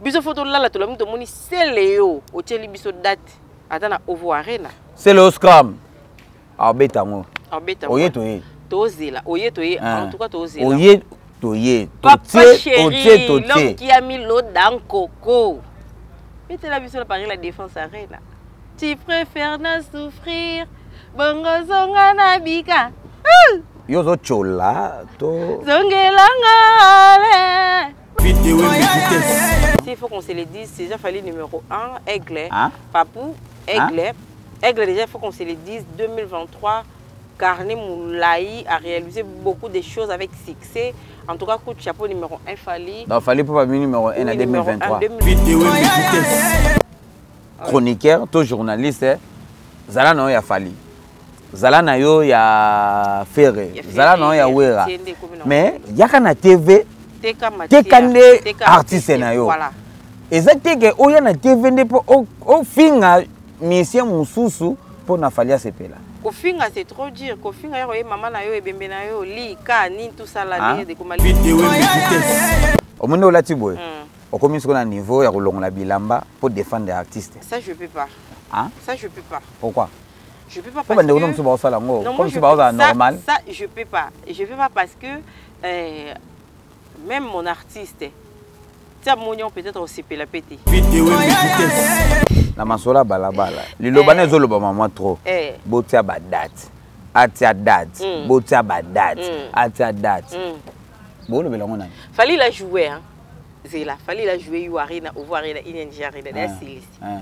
Biso faut tolala tolamu tomoni Celeo otieli biso date ata na Ovo Arena. Celeo Scram abeta yango. Abeta yango. Oye toye. Tozela, oye toye, en tout cas tozela. Oye toye. Papa chéri, l'homme qui a mis l'eau dans coco. Betela biso na Paris la Défense Arena. Tu préfères na souffrir, bongo zonga na bika. Yo ozo tchola to zongelanga le. S'il faut qu'on se le dise, c'est déjà fallu numéro 1, Aigle, hein? Papou, Aigle. Hein? Aigle, déjà, il faut qu'on se le dise, 2023, Carnet Moulaï a réalisé beaucoup de choses avec succès. En tout cas, coup de chapeau numéro 1, Fally. Non, Fally pour pas numéro 1 en 2023. 2023. Chroniqueur, to journaliste, eh, zala na yo ya Fally. Zala na yo ya Ferre, zala na yo ya Wera. Mais yaka na TV, teka nde artiste na yo. Eza te ke oya na TV nde po ofinga musicien mosusu mpo na Fally asepela. Kofinga c'est trop dur. Kofinga ya koye mama na yo ebembe na yo li ka nini tout ça la ndenge de komali. Omoni olati boye. Okomi sikoyo na niveau ya kolongola bilamba mpo défendre artiste. Ça je peux pas. Hein? Ça je peux pas. Pourquoi? Je peux pas parce que mosusu baosala yango comme si baozala normal. Ça je peux pas. Je peux pas parce que même mon artiste tia moni peut-être osepela pe te. Na masolo ya balabala liloba na ezolobama mwa trop. Botia ba date. Atia date. Botia ba date. Atia date. Bolobela yango nani? Fally la jouer hein. Zela, Fally la jouer U Arena, Ovo Arena, ING Arena, ah. Silisi. Ah.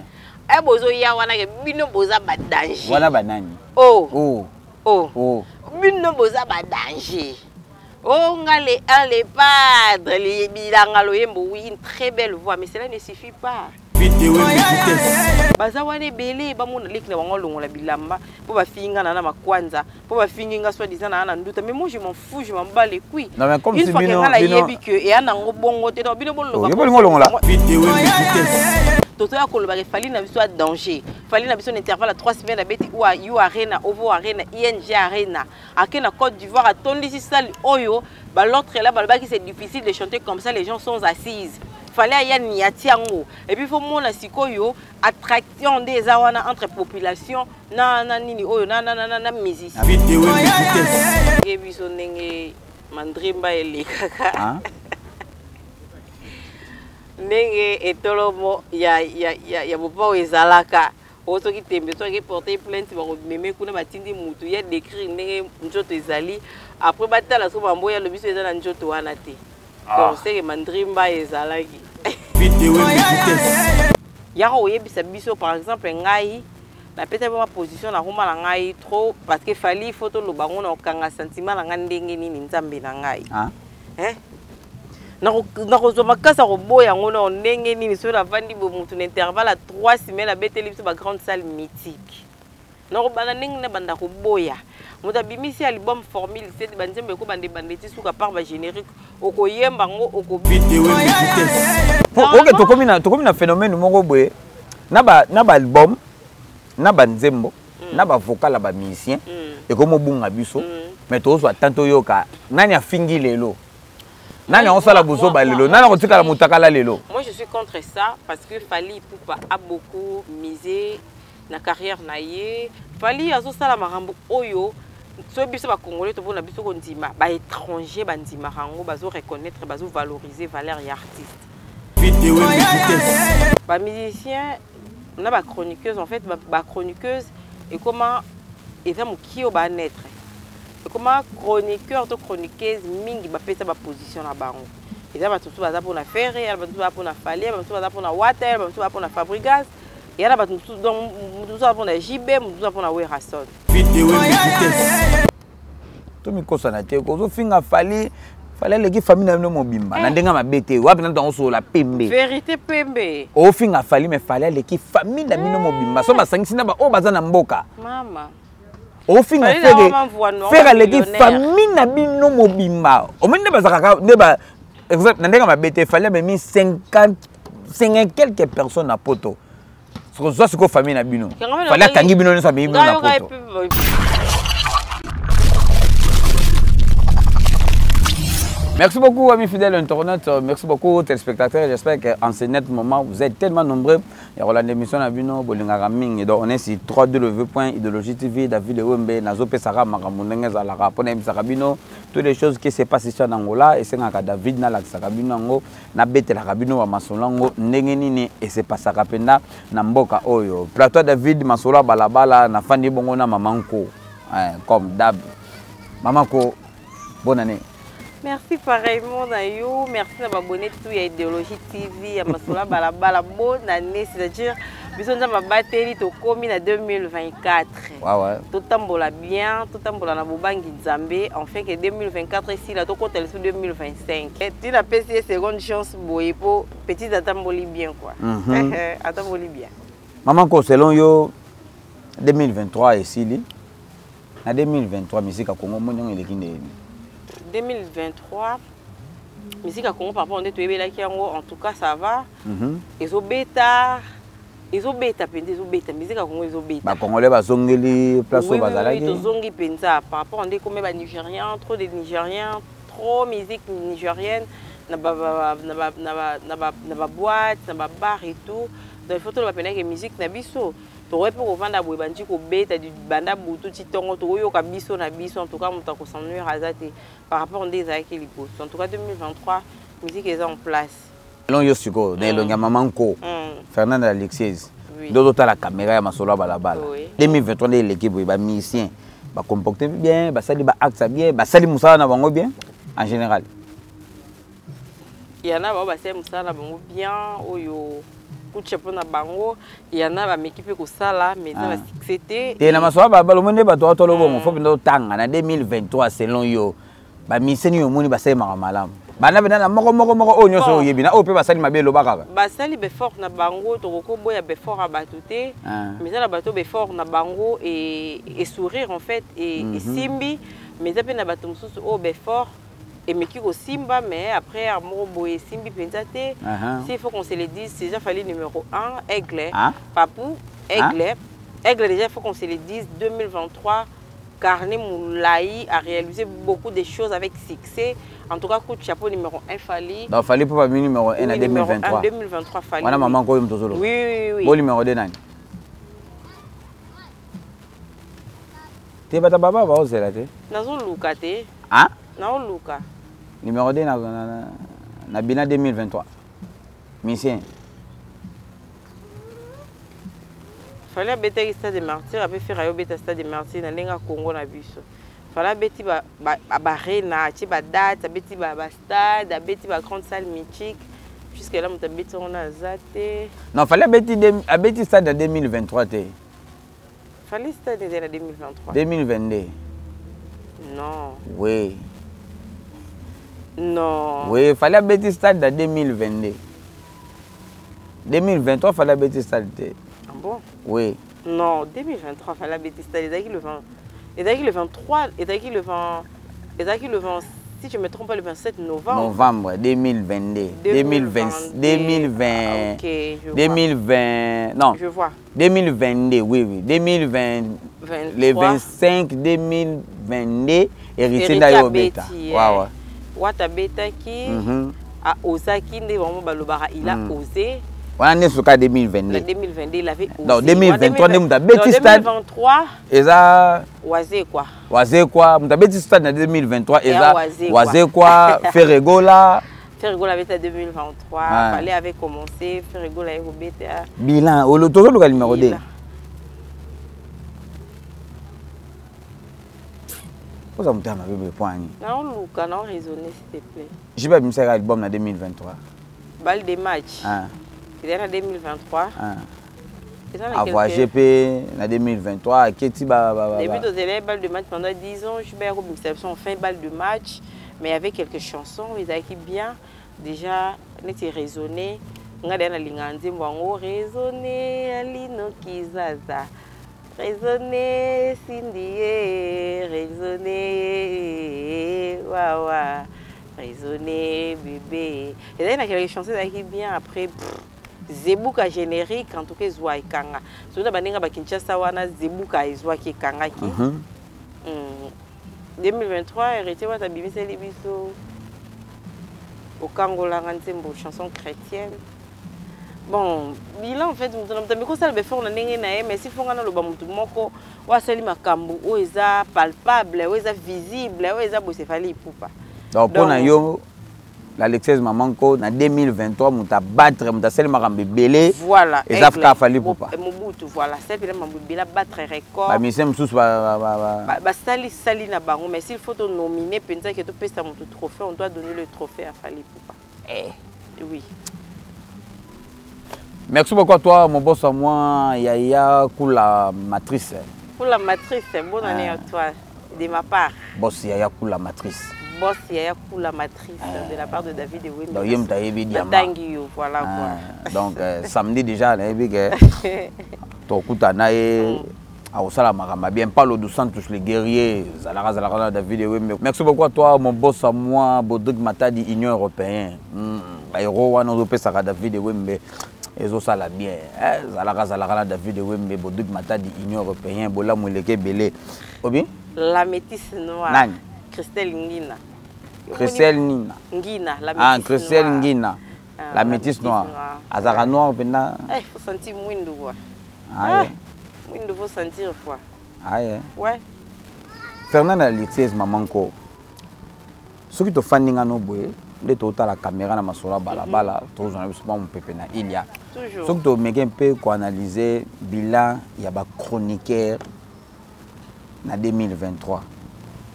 Eh bozo ya wana ke bino boza ba danger. Wana ba nani? Oh. Oh. Oh. Oh. Bino boza ba danger. Oh nga le un le padre le bilanga loyembo oui une très belle voix mais cela ne suffit pas. Baza wana ebele bamona leki na bango longola bilamba po bafinga na na makwanza po bafingi nga soit disant na na nduta mais moi je m'en fous je m'en bats les couilles. Non mais comme une si fois que bino nga na bino yebi que eya nango bongo te donc bino bololoba Oh, yo bolingo longola. Toto ya koloba ke Fally na biso ya danger. Fally na biso na intervalle ya 3 semaines abeti U Arena, Ovo Arena, ING Arena. Ake na Côte d'Ivoire atondisi salle oyo ba l'autre là balobaki c'est difficile de chanter comme ça les gens sont assises. Fallait aya niati yango. Et puis faut mona sikoyo attraction nde eza wana entre population na na nini oyo na na na na musicien. Ye biso ndenge mandrimba elekaka. Hein? Ndenge etolomo ya ya ya ya mopao ezalaka. Oyo soki tembe soki porter plainte bakomeme kuna batindi mutu ya décrire ndenge nzoto ezali après batala soki bambo ya lobi so eza na nzoto wana te. Donc seke mandrimba ezalaki. Yaka oyebisa biso par exemple ngai napesa ma position na roma na ngai trop parce que Fally faut toloba ngo na okanga sentiment na ngai ndenge nini nzambe na ngai. Hein? Hein? Nakozwa makasi ya koboya yango na ndenge nini soki navandi boye motu na intervalle ya 3 semaines abeteli biso ba grande salle mythique. Nakobanda ndenge nabanda koboya. Moto abimisi album Formule 7 banzembo ekobanda ebanda eti suka par ba générique okoyemba ngo okobi. Ok, tokomi na phénomène moko boye na ba, na ba album na ba nzembo na ba vocal ya ba musicien ekomobunga biso mais tozwa temps toyoka nani afingi lelo. Nani akosala bozoba lelo? Nani akotikala motakala lelo? Moi je suis contre ça parce que Fally Ipupa a beaucoup misé na carrière na ye. Fally azosala makambo oyo soki biso ba Congolais tobona biso kondima, ba étranger ba ndimaka yango, bazo reconnaître, bazo valoriser valeur ya artiste. Ba musiciens na ba chroniqueuses en fait ba, ba chroniqueuses et comment eza moki oyo ba naître. Et comment chroniqueur to chroniqueuse mingi ba pesa ba position na bango. Eza bato mosusu baza mpona Ferre, ya bato mosusu baza mpona Fally, ya bato mosusu baza mpona Wata, ya bato mosusu baza mpona Fabregas, ya na bato mosusu donc moto mosusu aza mpona JB, moto mosusu aza mpona Werrason. Tomikosana te, kozofinga Fally, Fally aleki famille na bino mobimba na ndenge mabe te, wapi na ntango osola pembe. Vérité pembe. Ofinga Fally mais Fally aleki famille na bino mobimba. So basangisi na ba oyo baza na mboka. Mama. Ofinga Fally Ferre, na mama mvua noir, Ferre aleki millionnaire. famille na bino mobimba. Omoni nde bazalaka nde ba exemple na ndenge mabe te, Fally amemi 50 quelques personnes na poto. Soko zwa siko famille na bino. Kanga bino Fally akangi bino nyonso amemi bino na Ngai yoka poto. epi- Merci beaucoup, amis fidèles internautes. Merci beaucoup, téléspectateurs. J'espère qu'en ce net moment, vous êtes tellement nombreux. Il y a l'émission na bino, bolingaka mingi. Donc, on est sur 3W.idéologie TV, David Wembe, Nazo Pesara, makambo ndenge ezalaka, pona yebisaka bino, toutes les choses qui se passent ici en Angola, et c'est David nalakisaka bino yango, nabetelaka bino ba masolo yango, ndenge nini et se passaka penda na mboka oyo. Plateau David, masolo ya balabala, nafandi bongo na Maman Nko, hein, comme d'hab. Maman Nko, bonne année. Merci pareillement na yo, merci na babonné tout ya Idéologie TV ya Masolo Balabala, bonne année, c'est-à-dire biso nzambe abateli tokomi na 2024. Ouais, ouais. Totambola bien, totambola na bobangi nzambe, enfin que 2024 esila tokota lisusu 2025. Tu na pesi ye seconde chance boye po petite atamboli bien quoi. Atamboli bien. Maman ko selon yo 2023 esili na 2023 musique ya Congo moni yango eleki ndenge nini? 2023 musique ya Congo par rapport nde toyebelaki yango, en tout cas ça va. Ezobeta, ezobeta mpenza, ezobeta musique ya Congo ezobeta. Ba Congolais bazongeli place oyo Oui, oui, oui, bazalaki. tozongi mpenza par rapport nde ekomi ba Nigériens, trop de Nigériens, trop musique nigérienne na ba, ba, na ba, na ba, na ba, na ba boîte, na ba bar et tout. Donc il faut toloba mpenza ke musique na biso tokoki mpe kovanda boye bandi kobeta banda butu ti ntongo tokoyoka biso na biso. En tout cas moto akosennuire aza te par rapport nde ezalaki liboso. En tout cas 2023 musique eza en place. Elongi yo sikoyo na elongi ya Mama Nko, Fernande Alexis, nde ozotala caméra ya masolo ya balabala. 2023 nde eleki boye, ba musiciens ba comporte bien, basali ba actes bien, basali mosala na bango bien en général. Yana bao basali mosala na bango bien, oyo kutia mpona bango, yana bameki mpe kosala, mais eza na succès te. Te na masolo ya balabala omoni nde bato batolo bongo, fo mpenza otanga na 2023 selon yo bamise nini omoni basalemaka malamu, banda mpenza na moko moko moko oyo nyonso oyebi na oyo mpe basali mabe eloba kaka. Basali befort na bango, tokoki koboya befort ya bato te, mais eza na bato befort na bango e sourire en fait, esimbi, mais eza mpe na bato mosusu oyo befort emeki kosimba, mais après ya moko boye esimbi mpenza te. S'il faut qu'on se le dise, c'est déjà Fally numéro 1, Aigle, Papou, Aigle, Aigle déjà, il faut qu'on se le dise, 2023, Carnet Moulaï a réalisé beaucoup de choses avec succès. En tout cas, coup de chapeau numéro 1, Fally. Donc, Fally pour parmi numéro 1 en Oui, numéro 1, 2023. 2023, Fally. Voilà, maman, quoi, Mtozolo. Oui, oui, oui. Bon, numéro 2, nani. Te bata baba ba ozela te. Nazo luka te. Hein? Nazo luka. Numéro 2 na bina 2023. Mission. Fallait abetaki stade de martyr, ape faire ayo beta stade de martyr na ndenge ya Congo na biso. Fallait abeti ba arena, atie ba date, abeti ba stade, abeti ba grande salle mythique. Jusque là moto abeti yango na aza te. Non, fallait abeti stade na 2023 te. Fallait stade ezali na 2023. 2022. Non. Oui. Non. Oui, fallait abeti stade na 2022. 2023, fallait abeti stade te. Ah bon? Oui. Non, 2023, fallait abeti stade. Ezalaki le 20, ezalaki le 23, ezalaki le 20, ezalaki le 20, si je me trompe pas, le 27 novembre. Novembre 2022. 2022. 2020, Ah, ok, je vois. 2020, non. Je vois. 2022, oui, oui. 2020, 23. le 25 2022, héritier Héritier Ndayo Abeti, Beta. eh. Ouais, ouais. Wata Betaki, a osaki nde vraiment balobaka, il a osé. Wana nde soka 2022. Na 2022, il avait osé. Donc, 2023, nde moto abeti Donc, stade. 2023, Eza Wazekwa. Wazekwa, moto abeti stade na 2023, Eza eza Wazekwa. Wazekwa, Ferre Gola. Ferre Gola abeti na 2023, Fallait avait commencé, Ferre Gola ye kobeta. Bilan, olo tozoluka numéro 2. Bilan. Oza moto ya mabe boye, point nini? Naoluka, nao raisonner, s'il te plaît. J'ai pas mis album na 2023. Balle des matchs. Il est en 2023. Eza na A voyagé quelque pe na 2023, aketi ba, ba, ba, Depuis ba. tozela balle de match pendant 10 ans, je vais kobimisa biso enfin balle de match, mais avec quelques chansons, ezalaki bien déjà neti raisonner. Nga deya nalinga nzembo yango raisonner Alino Kizaza. Raisonner Cindy, raisonner wawa. Raisonner bébé. Ezalaki na quelques chansons ezalaki bien après. Pff, Zebuka générique en tout cas ezwa ekanga. Soki na baninga ba Kinshasa wana Zebuka ezwaki ekangaki. 2023 héritier wata bimiseli biso. Okangolanga nzembo, chanson chrétienne. Bon, bilan en fait, moto na moto ameki kosala baeffort na ndenge na ye, mais si fonga naloba moto moko oyo asali makambo oyo eza palpable, oyo eza visible, oyo eza boye, Fally Ipupa. Donc mpo na yo, l'Alexès Mamanko, na 2023, moto abattre, moto asali makambo ebele, voilà, eza kaka Fally Ipupa. Mobutu, voilà, asali mpena makambo ebele, abattre record. Bamusicien mosusu basali sali na bango, mais s'il faut tonominer mpenza ke topesa moto trophée, on doit donner le trophée à Fally Ipupa. Eh. Oui. Merci beaucoup à toi, mon boss, à moi, Yaya Kula Matrice. Kula Matrice, bonne année à toi, de ma part. Boss Yaya Kula Matrice. Boss Yaya Kula Matrice, de la part de David Ewembe. Donc, Yem Tayebi Diama. Tangi yo, voilà quoi. Donc, samedi déjà, nayebi ke tokuta na ye akosala makambo bien. Paulo dos Santos, le guerrier, zalaka zalaka na David Ewembe. Merci beaucoup à toi, mon boss à moi, Baudric Matadi, Union Européenne. Bahéros wana ozopesaka David Ewembe, ezosala bien. Zalaka zalaka na David Ewembe, Baudric Matadi, Union Européenne, bolamu eleke ebele. Obi? La métisse noire. Nani? Christelle Ngina. Christelle Nina. Ngina, la Ah, métisse Christelle noire. Ngina. Ah, la métisse noire. Noire. Azaka noir pena. Eh, faut sentir mwindu quoi. Ah, Ah, mwindu faut sentir quoi. Ah, yeah. Ouais. Fernand Alexis Mamanko. Soki to fandi nga no boye, nde to tala caméra na masola balabala, to zona biso ba mopepe na Ilia. Toujours. Soki to meke mpe ko analyser bilan ya ba chroniqueur na 2023.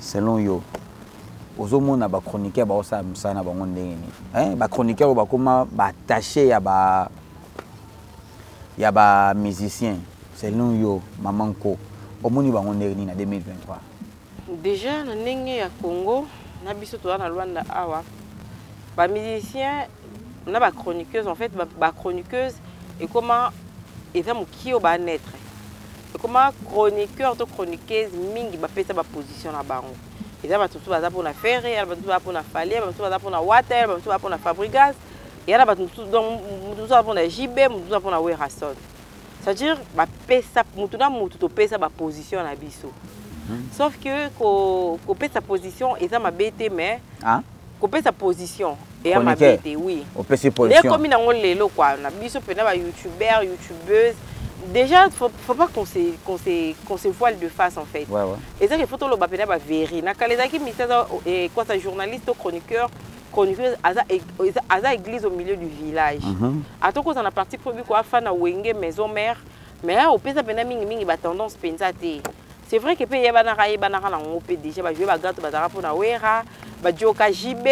Selon yo, ozomona ba chroniqueur ba osala mosala na bango ndenge nini? Hein, ba chroniqueur oyo bakoma ba attaché ya ba musicien. Selon yo, Mamanko, omoni bango ndenge nini na 2023? Déjà na ndenge ya Congo, na biso toza na Luanda awa, ba musicien na ba chroniqueuse, en fait, ba chroniqueuse ekoma eza moki oyo ba naître. Ekoma chroniqueur to chroniqueuse mingi bapesa ba position na bango. Eza bato mosusu baza mpona Ferre, ya bato mosusu baza mpona Fally, ya bato mosusu baza mpona Wata, ya bato mosusu baza mpona Fabregas, ya na bato mosusu, donc moto mosusu aza mpona JB, moto mosusu aza mpona Werrason. C'est-à-dire bapesa motu na motu, topesa ba position na biso. Sauf que kopesa position eza mabe te, mais Ah? kopesa position eya mabe Chroniqueur. te, oui. Opesi position. Nde komi nango lelo quoi, na biso mpena ba youtubeur, youtubeuse, déjà faut pas qu'on se voile de face en fait. Ezaki faut toloba mpena bavérité. Na kala ezalaki misi aza quoi, sa journaliste to chroniqueur, chroniqueuse aza église au milieu du village. Ata kozala na parti pris ko afa na Wenge Maison Mère, mais opesa mpena mingimingi batendance mpenza te. C'est vrai que mpe eyebanaka, yebanaka nango mpe déjà bajouer bagato bazalaka mpona Wera, badioka JB,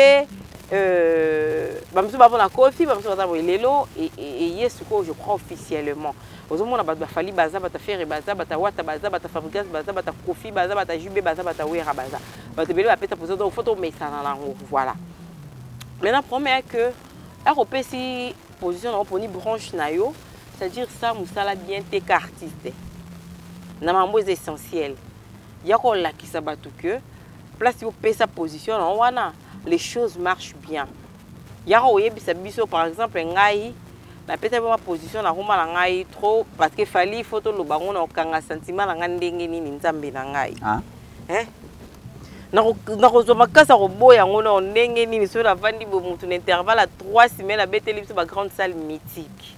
bamosusu baza mpona Kofi, bamosusu baza boye. Lelo eye sikoyo, je crois officiellement ozomona bato baFally baza, bato Ferre baza, bato Wata baza, bato Fabregas baza, bato Kofi baza, bato JB baza, bato Wera baza, bato ebele bapesa position. Donc faut tomesana nango, voilà. Maintenant, problème est que akopesi position nango mponi branche na yo, c'est-à-dire ça mosala bien te ka artiste na mambo eza essentiel ya kolakisa bato que place opesa position nango wana, les choses marchent bien. Yaka oyebisa biso, par exemple ngai napesa mpe position nakoma na ngai trop parce que Fally, faut toloba ngo na kokanga sentiment na ngai ndenge nini, Nzambe na ngai. Ah? Hein? Nakozwa makasi ya koboya yango na ndenge nini? Soki navandi boye, motu na intervalle ya 3 semaine abeteli biso bagrande salle mythique,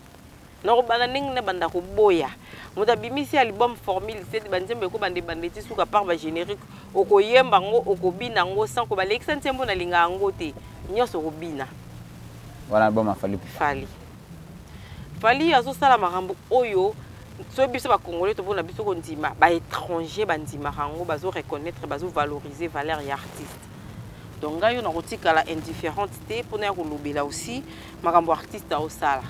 nakobanda ndenge nabanda koboya moto abimisi album Formule 7, banzembo ekobanda ebanda eti suka par bagénérique, okoyemba yango, okobina yango sans ko balekisa nzembo nalinga yango te, nyonso okobina. Wana album aFally. Fally, Fally azosala makambo oyo soki biso bacongolais topona biso kondima, baétranger bandimaka yango, bazoreconnaître, bazovaloriser valeur ya artiste. Donc ngai oyo nakotikala indifférente te mpona ya kolobela aussi makambo artiste aosala.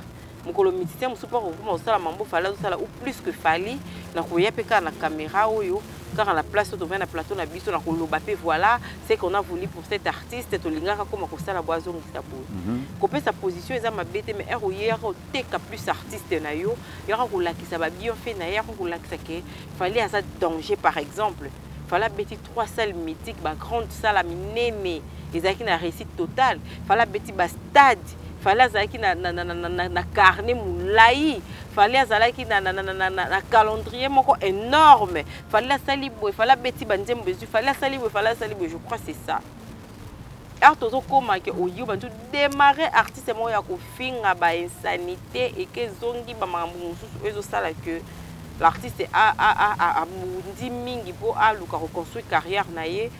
Mokolo musicien mosusu mpo akokoma kosala mambo Fally azosala ou plus que Fally, nakoya mpe kaka na caméra oyo, kaka na place oyo tovai na plateau na biso, na koloba mpe voilà ce qu'on a voulu pour cet artiste. Tolingaka koma kosala bo azongisa boye. Kopesa position eza mabe te, mais ere oyeyaka oteka plus artiste na yo, yaka kolakisa babienfait na ye, yaka kolakisa ke Fally aza danger. Par exemple, Fally abeti trois salles mythiques, bagrande salle ya minene, ezalaki na réussite totale. Fally abeti bastade, Fally azalaki na carnet molai, Fally azalaki na calendrier moko énorme. Fally asali boye, Fally abeti banzembo ezwi, Fally asali boye, Fally asali boye. Je crois c'est ça. Art tozokóma ke oyo bantu démarrer artiste moko ya kofinga bainsanité eke ezongi bamakambo mosusu oyo ezosala ke l'artiste abundi mingi mpo aluka koconstruire carrière na ye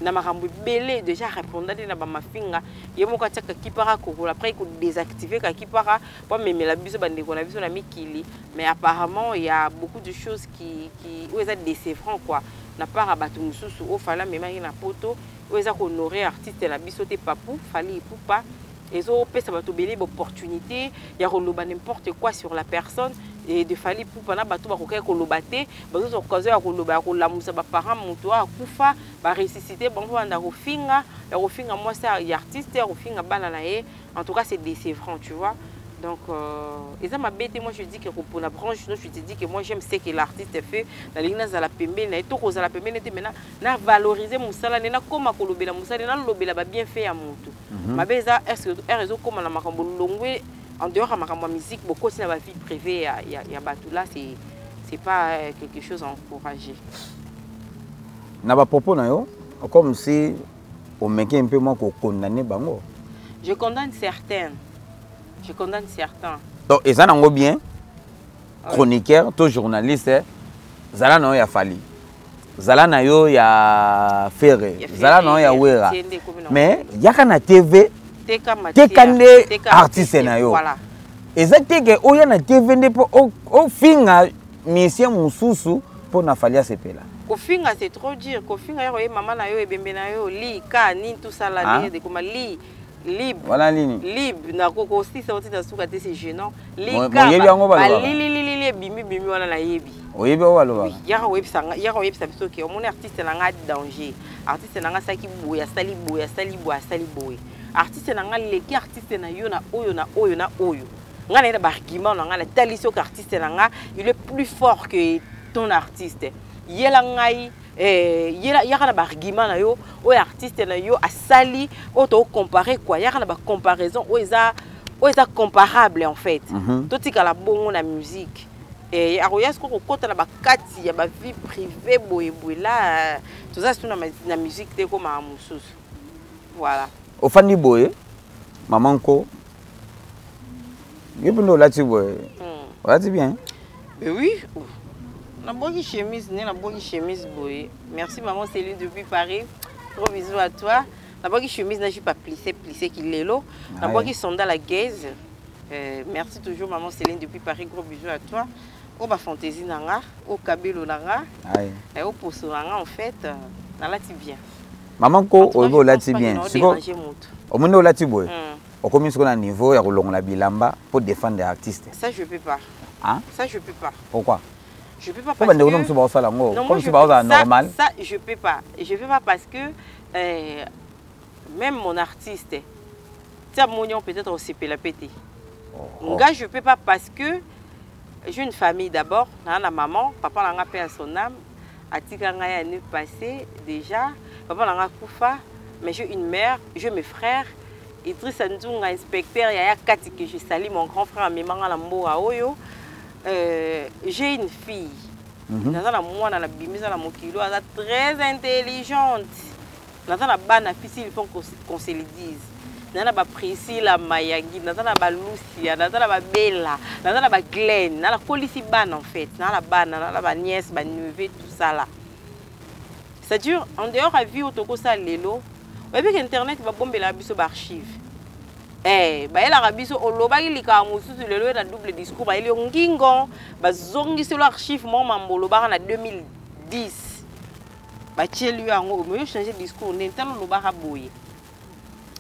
na makambo ebele. Déjà répondant te na bamafinga, ye moko atiaka kipara kokola, après kodésactive ka kipara mpo amemela biso bandeko na biso na mikili. Mais apparemment, il y a beaucoup de choses qui oyo eza décevant quoi, na part ya bato mosusu oyo Fally amemaki na Poto, oyo eza kohonorer artiste na biso te. Papu Fally Ipupa ezopesa bato ebele baopportunité ya koloba n'importe quoi sur la personne et de Fally Ipupa. Na bato bakokaki koloba te, bazozwa occasion ya koloba, ya kolamusa baparent moto oyo akufa, baressuscité bango mpo banda kofinga, ya kofinga mwasi ya artiste, ya kofinga bana na ye. En tout cas, c'est décevant, tu vois. Donc eza mabe te. Moi, je dis que pour la branche no, je te dis que moi, j'aime ce que l'artiste fait. Nalingi nazala pembeni na ye to kozala pembeni te, maintenant na valoriser mosala nde, nakóma kolobela mosala nde, nalobela babienfait ya motu. Mabe eza est ere ezokóma na makambo longwe en dehors ya makambo ya musique, bokoti na bavie privée ya bato. Là, c'est pas quelque chose à encourager. Na bapropos na yo, comme si omeki mpe mwa kokondamner bango. Je condamne certains, je condamne certains. Donc eza nango bien, chroniqueur to journaliste, zala na yo ya Fally, zala na yo ya Ferre, zala na yo ya Wera, mais yaka na TV, teka nde artiste na yo. Eza te ke oya na TV nde mpo ofinga musicien mosusu mpo na Fally asepela. Kofinga, c'est trop dire. Kofinga ya koye mama na yo, ebembe na yo, li ka nini, tosala ndenge ekoma li lib. Wana nini? Lib nakokosisa oti na suka te, c'est gênant. Oyebi yango balobaka? Balililili ebimi bimi wana, nayebi. Oyebi yango balobaka? Yaka koyebisa, yaka koyebisa biso ke omoni artiste na nga danger, artiste na nga asalaki boye, asali boye, asali boye, asali boye, artiste na nga leki artiste na yo na oyo, na oyo, na oyo. Nga naye na baargument na nga, natali soki artiste na nga, il est plus fort que ton artiste. Yela ngai yaka na baargument na yo oyo artiste na yo asali, oyo tokocompare quoi. Yaka na bacomparaison oyo eza comparable en fait. Totikala bongo na musique. Akoya sikoyo kokɔta na bakati ya bavie privée boyeboye. La toza su na musique te, ekomaka mosusu, voilà. Ofandi boye, mama nko, yo mpe nde olati boye. Olati bien. Mais oui, nabwaki chemise nde, nabwaki chemise boye. Merci maman Céline depuis Paris, gros bisous à toi. Nabwaki chemise na jupe plissé plissé kilelo, nabwaki sandale à gaze. Merci toujours maman Céline depuis Paris, gros bisous à toi. Oyo bafantaisie na nga, oyo kabelo na nga, oyo poso na nga. En fait, nalati bien. Mama nko, oyebi olati bien. Siko omoni olati boye, okomi siko na niveau ya kolongola bilamba mpo défendre artiste. Ça, je peux pas. Hein? Ça, je peux pas. Pourquoi? Je peux pas. Parce que bandeko mosusu baosala yango comme si baozala normal. Ça, je peux pas, je peux pas, parce que même mon artiste tia moni, peut-être osepela pe te. Nga, je peux pas, parce que j'ai une famille d'abord. Na na maman, papa na nga, paix à son âme, atika ngai année passée déjà. Papa na nga kufa, mais j'ai une mère, j'ai mes frères. Idrissa Nzunga, inspecteur yaya Kati, que je salue, mon grand frère amemanga na mboka oyo. J'ai une fille. Naza na mwana na bimisa na mokili, aza très intelligente. Naza na bana fisi, il faut qu'on se le dise. Naza na baPriscilla Mayangi, naza na baLucia, naza na baBela, naza na baGlen, na nakolisi bana en fait, naza na bana, naza na banièce, baneveu, tout ça là. C'est-à-dire, en dehors ya vie oyo tokosala lelo, oyebi ke internet babombelaka biso baarchive. Bayelaka biso olobaki likambo mosusu, lelo oyo na double discours, bayeli yo ngingo, bazongiselo archive moko, mambo olobaka na 2010, batieli yo yango, omoyo change discours ndeni tala olobaka boye.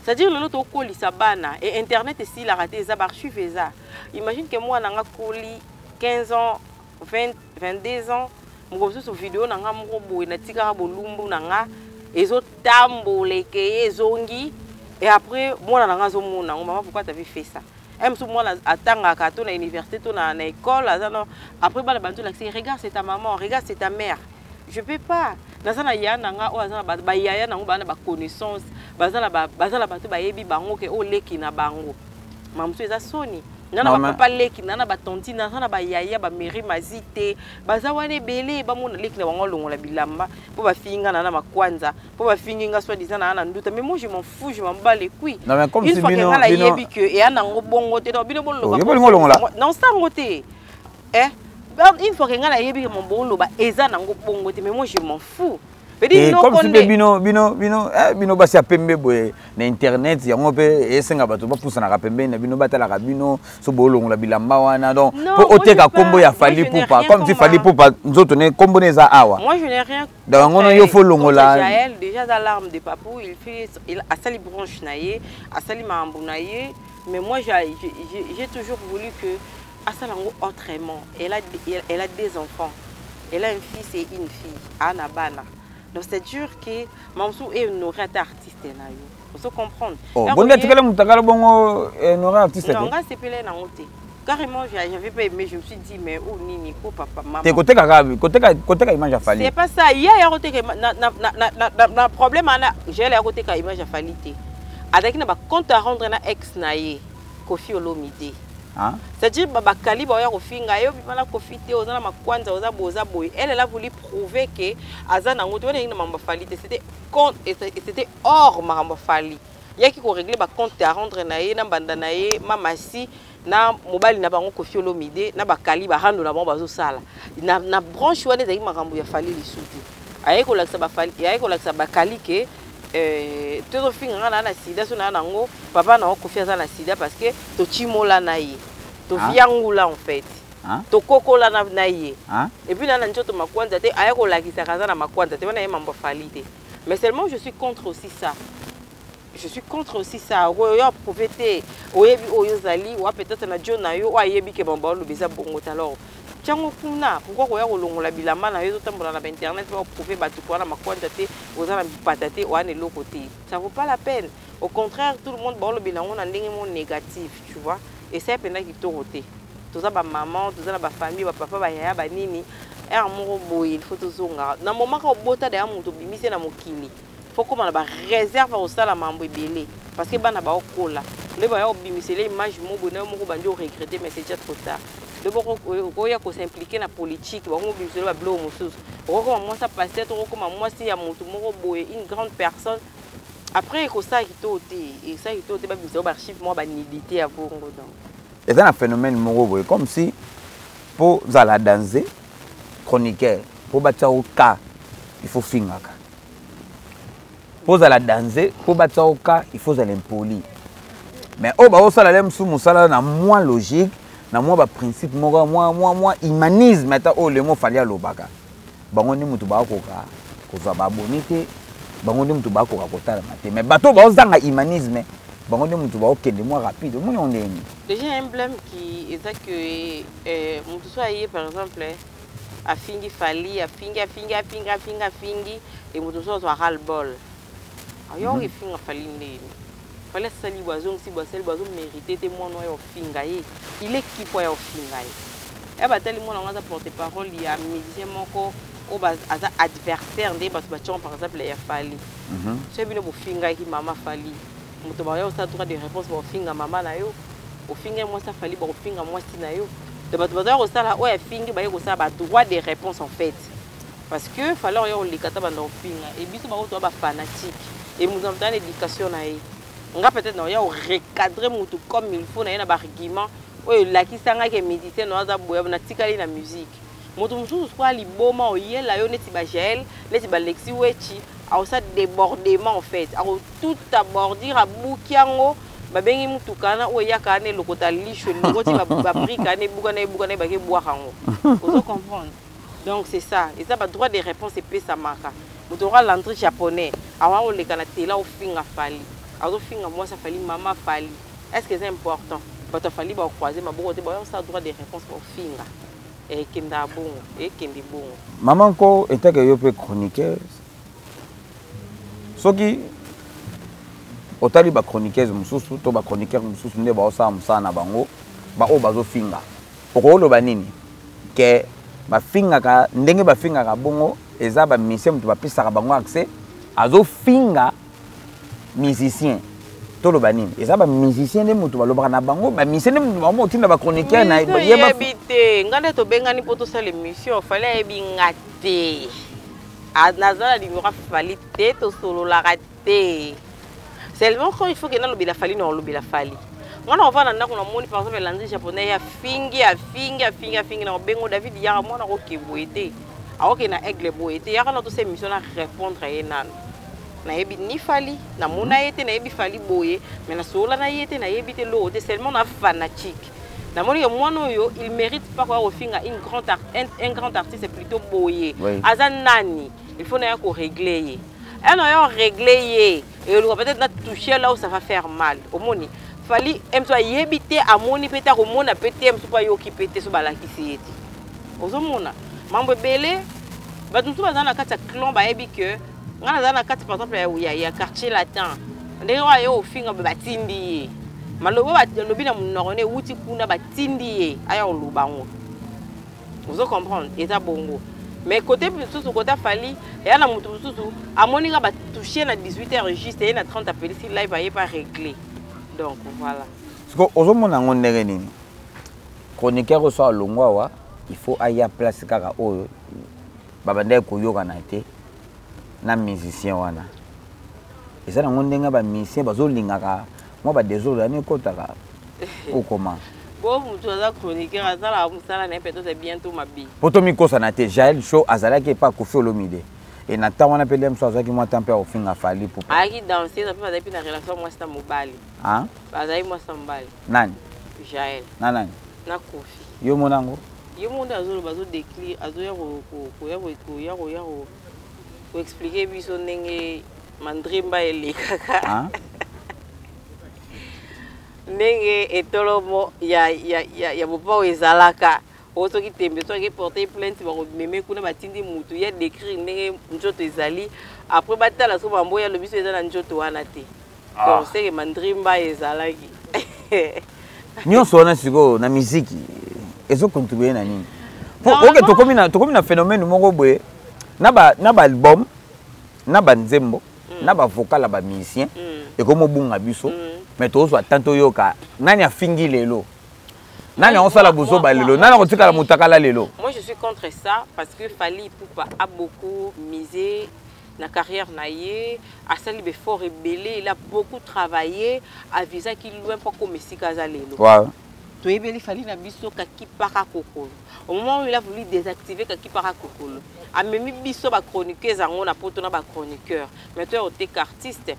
C'est-à-dire, lelo tokolisa bana e internet esilaka te, eza baarchive eza. Imagine ke mwana nga koli 15 ans, 20, 22 ans, moko mosusu video na nga moko boye natikaka bolumbu na nga ezotambola, ekeye, ezongi, et après mwana na nga azomona yango: "Mama, pourquoi t'avais fait ça?" E mosusu mwana atangaka to na université to na école, aza no après bana bantu lakisi: "Regarde, c'est ta maman, regarde, c'est ta mère." Je peux pas. Naza na ya na nga oyo aza na bayaya nango, baa na baconnaissance, baza na bato bayebi bango ke oyo leki na bango. Mamosu eza soni. Nga na bapapa leki na na batantine naza na bayaya bameri mazi te, baza wana ebele, bamona leki na bango alongola bilamba mpo bafingi nga na na makwanza, mpo bafingi nga soit disant na na nduta. Mais moi, je m'en fous, je m'en bats les couilles. Non, mais comme une si fois que bino nga bino nayebi que eya nango bongo te, donc bino Oh, bololoba yo bolingo olongola. Non, sango te. Eh, une fois que nga nayebi que mon boloba eza nango bongo te, mais moi, je m'en fous. Et comme si mpe bino basi ya pembe boye na internet, yango mpe esenga bato bapusanaka pembeni na bino, batalaka bino so bolongola bilamba wana. Donc mpo oteka nkombo ya Fally Ipupa, comme si Fally Ipupa nzoto ne nkombo ne eza awa. Moi, je n'ai rien. Donc yango no yo fo longola. Jael déjà dans l'arme de Papou, il fait, il asali branche na ye, asali makambo na ye, mais moi, j'ai toujours voulu que asala yango autrement. Elle a des enfants, elle a un fils et une fille, ana bana. Donc c'est dur que mamosu ehonoré ata artiste na yo, ozo comprendre? Oh, bonde atikala motakala bongo, honoré artiste te? Non, nga sepele nango te. Carrément, j'avais pas aimé. Je me suis dit, mais oh, nini ko papa, maman. Te, koteka kaka, koteka image ya Fally. C'est pas ça ya ya koteka na problème wana. Jael ya koteka image ya Fally te, azalaki na bacompte à rendre na ex na ye Kofi Olomide. Hein? C'est-à-dire bakali baoya kofinga yo, bima na Kofi te, oza na makwanza, oza boye, oza boye. Elle, elle a voulu prouver que aza nango te. Wana na makambo Fally te, c'était compte et c'était hors makambo Fally. Yaki korégler bacompte à rendre na ye na mbanda na ye mamasi na mobali na bango Kofi Olomide na bakali barando na bango bazosala na branche wana. Ezalaki makambo ya Fally lisu te. Aye kolakisa bafali, aye kolakisa bakali ke tozofinga nga na sida, so naa nango papa na Kofi aza na sida, parce que tocimola na ye, toviangula en fait. Hein? Tokokola na ye. Hein? Et puis na nzoto makwanza te, aya kolakisaka aza na makwanza te. Wana ye mambo Fally te. Mais seulement, je suis contre aussi ça, je suis contre aussi ça. Oyo approuvé te, oyebi oyo ozali wa peut-être na dio na yo oyo ayebi ke bango baoloba eza bongo te. Alors tiango kuna. Pourquoi koya kolongola bilamba na yo, ezotambola na bainternet mpe oprouve bato koa na makwanza te, oza na bipata te, oya na eloko te? Ça vaut pas la peine. Au contraire, tout le monde baolobela yango na ndenge mo négatif, tu vois. Esaya mpenza kitoko te. Toza bamama, toza na bafamille, bapapa, bayaya, banini. Ere moko boye, il faut tozonga na moment kaka obota daya moto, obimisi ye na mokili, faut koma na baréserve ya kosala mambo ebele, parce que bana baokola nde baya kobimisela image mo boye na yo moko bandi oregretter, mais c'est déjà trop tard. Nde okoya kos'impliquer na politique, bango obimisela babiloko mosusu, okokoma mwasi ya pasteur to okokoma mwasi ya motu moko boye, une grande personne. Après, ekosala kitoko te, esala kitoko te babimisa yo baarchive moko, banudité ya bongo. Donc eza na phénomène moko boye, comme si mpo zala danse chroniqueur, mpo batia yo ka, il faut fingaka. Mpo ozala danse, mpo batia yo ka, il faut ozala impoli. Mais oyo baosala le mosusu mosala na mwa logique, na mwa baprincipe moko, mwa humanisme, ata oyo lemo Fally alobaka, bango nde moto bakoka kozwa baabonnés te, bango nde moto bakoka kotalama te. Mais bato oyo baozanga humanisme, bango nde moto baokende mwa rapide. Omoni yango ndenge nini? Déjà, un blème qui eza que moto so aye, par exemple, afingi Fally, afingi, afingi, afingi, afingi, afingi, e moto mosusu azwa ras le bol, ayo efinga Fally ndeni. Fally asali bo, azongisi bo, asali bo, azomérite te. Mwana oyo ofinga ye, il est qui po aya ofinga ye? Ya batali mwana yango aza porte parole ya musicien moko oyo aza adversaire nde bato batiango, par exemple ya Fally. So bino bofingaki mama Fally, moto baya osala droit de réponse, bakofinga mama na yo. Ofingai mwasi afali, bakofinga mwasi na yo. Donc bato bazala kosala oyo afingi, baye kosala badroit de réponse en fait, parce que Fally oyo oleka ta banda kofinga e biso bango toya bafanatique e moto na moto na éducation na ye. Nga peut-être na oya orecadre motu comme il faut na ye na baargument oyo elakisangaki musicien no aza boye, natikali na musique. Moto mosusu sikoyo aliboma oyela yo neti bajael, neti balexi wechi, akosa débordement en fait, akotuta bordure, abuki yango. Babengi mutuka wana oyo eyaka wana elokota lisho, elokoti babrique wana, ebukana, ebukana, ebaki ebwaka yango. Ozo comprendre? Donc c'est ça, eza badroit de réponse epesamaka. Moto oka Landry Japonais awa oleka na tela, ofinga Fally, azofinga mwasi afali, mama Fally. Est ce que eza important? Bato afali bacroise maboko te, bayosala droit de réponse, baofinga, ekendaka bongo, ekende bongo. Mama nko etake yo mpe chroniqueuse, soki otali bachroniqueuse mosusu to bachroniqueur mosusu nde baosala mosala na bango, baoyo bazofinga, okoloba nini ke bafingaka ndenge bafingaka bongo? Eza bamusicien moto bapesaka bango accès, azofinga musicien. Toloba nini? Eza ba musicien nde moto balobaka na bango, ba musicien nde moto bango otinda ba chroniqueur na yebi te. Nga nde tobengani mpo tosala émission, Fally ayebi nga te. Naza na numéro Fally te, tosololaka te. Seulement quand il faut que nalobela Fally, na olobela Fally. Nga na ovanda ndako, namoni par exemple elandi japonais, afingi, afingi, afingi, afingi, na obengo David yaka, mwana akoke boye te, akoke na aigle boye te, yaka na tosala émission, na répondre ye nano. Nayebi ni Fally, namona ye te, nayebi Fally boye, mais nasolola na ye te, nayebi te loo te, seulement na fanatique. Namoni ke mwana oyo, il mérite pas koya kofinga une grande un grand artiste plutôt boye. Aza nani? Il faut naya korégler ye, un oyo régler ye, eluka peut-être na toucher là où ça va faire mal. Omoni Fally mosu ayebi te, amoni mpe te, akomona mpe te, mosu mpo ayoki mpe te, so balakisi ye te. Ozomona mambo ebele, bato mosusu baza na kati ya clan, bayebi ke nga naza na kati par exemple ya Quartier Latin. Ndenge oyo aye ofinga boye, batindi ye maloba oyo balobi na monoko ne ewuti kuna, batindi ye aya koloba yango. Ozo comprendre? Eza bongo. Mais côté mosusu, côté Fally, eya na moto mosusu amoni nga batouche na 18 heures juste, eye na 30, apelisi live, aye pas réglé. Donc voilà. Siko ozomona yango ndenge nini? Chroniqueur oyo so alongwa awa, il faut aya place kaka oyo babandaki koyokana te na musicien wana. Eza nango ndenge bamusicien bazolingaka mwa badésordre yani ekɔtaka okoma. Bo moto aza chroniqueur, asalaka mosala na ye, peut-être bientôt mabe. Po tomikosana te, Jael Show azalaki epa Kofi Olomide e na ntango wana mpe le mosu azwaki mwa temps mpe akofinga Fally Ipupa. Ayaki danseuse mpe bazali mpe na relation mwasi na mobali. Ah? Bazali mwasi na mobali. Nani? Jael. Na nani? Na Kofi. Yo mona yango? Ye mo nde azoloba, azodécrire, azoya koya koexpliquer biso ndenge mandrimba elekaka. Ah? Ndenge etolomo ya mopao ezalaka oyo, soki tembe, soki porte plainte, bakomeme kuna, batindi mutu ya décrire ndenge nzoto ezali. Après batala so bambo ya lobi so eza na nzoto wana te. Donc seke mandrimba ezalaki. Nyonso wana sikoyo na miziki ezocontribue na nini? Po oke tokomi na phénomène moko boye na baalbum, na banzembo, na bavocal ya bamusicien ekomi obunga biso. Mais tozwa tant toyoka nani afingi lelo, nani akosala bozoba lelo, nani akotikala motakala lelo. Moi, je suis contre ça parce que Fally Ipupa a beaucoup misé na carrière na ye, asali befort ebele, il a beaucoup travaillé, avisaki loin mpo akoma esika aza lelo. Toyebeli Fally na biso kakipaka kokolo. Au moment où il a voulu désactiver kakipaka kokolo, amemi biso bachroniqueuse yango na poto na bachroniqueur. Mais toya koteka artiste,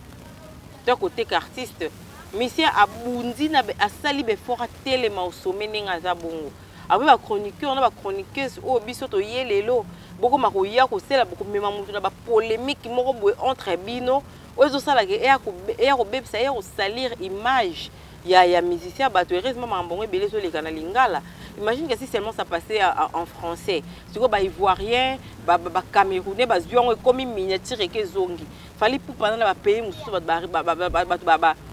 toya koteka artiste musicien abundi na asali befort, atelema osome ndenge aza bongo. Après bachroniqueur na bachroniqueuse oyo biso toye lelo, bokoma koya kosala, komema motu na bapolémique moko boye entre bino oyo ezosalaka eya kobebisa, eya kosalir image ya musicien bato. Heureusement makambo yango ebele ezoleka na lingala. Imagine que si seulement ça passait en français, sikoyo baivoirien, bacamerounais bazwi yango, ekomi miniature, eke ezongi. Fally Ipupa na bapays mosusu, bato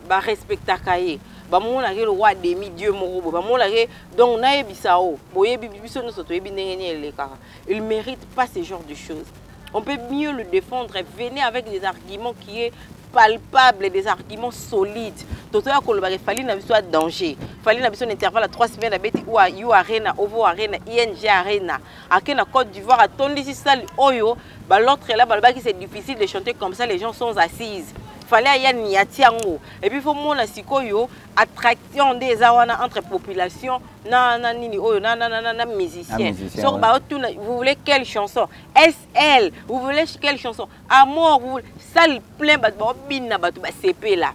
barespectaka ye, bamonaka lokola demi dieu moko boye, bamonaka. Donc nayebisa o boyebi, biso nyonso toyebi ndenge nini elekaka. Il mérite pas ce genre de choses. On peut mieux le défendre, venez avec des arguments qui est palpable, des arguments solides. Totoya kolobaka Fally na biso ya danger. Fally na biso na intervalle ya 3 semaines abeti U Arena, Ovo Arena, ING Arena, ake na Côte d'Ivoire, atondisi salle oyo l'autre là balobaki c'est difficile de chanter comme ça, les gens sont assises. Fally aya niati yango. Et puis faut mona sikoyo attraction nde eza wana entre population na nini oyo na musicien. Soki baotuna: vous voulez quelle chanson? SL. Vous voulez quelle chanson? Amour. Vous voulez? Salle plein, bato baobina, bato basepela.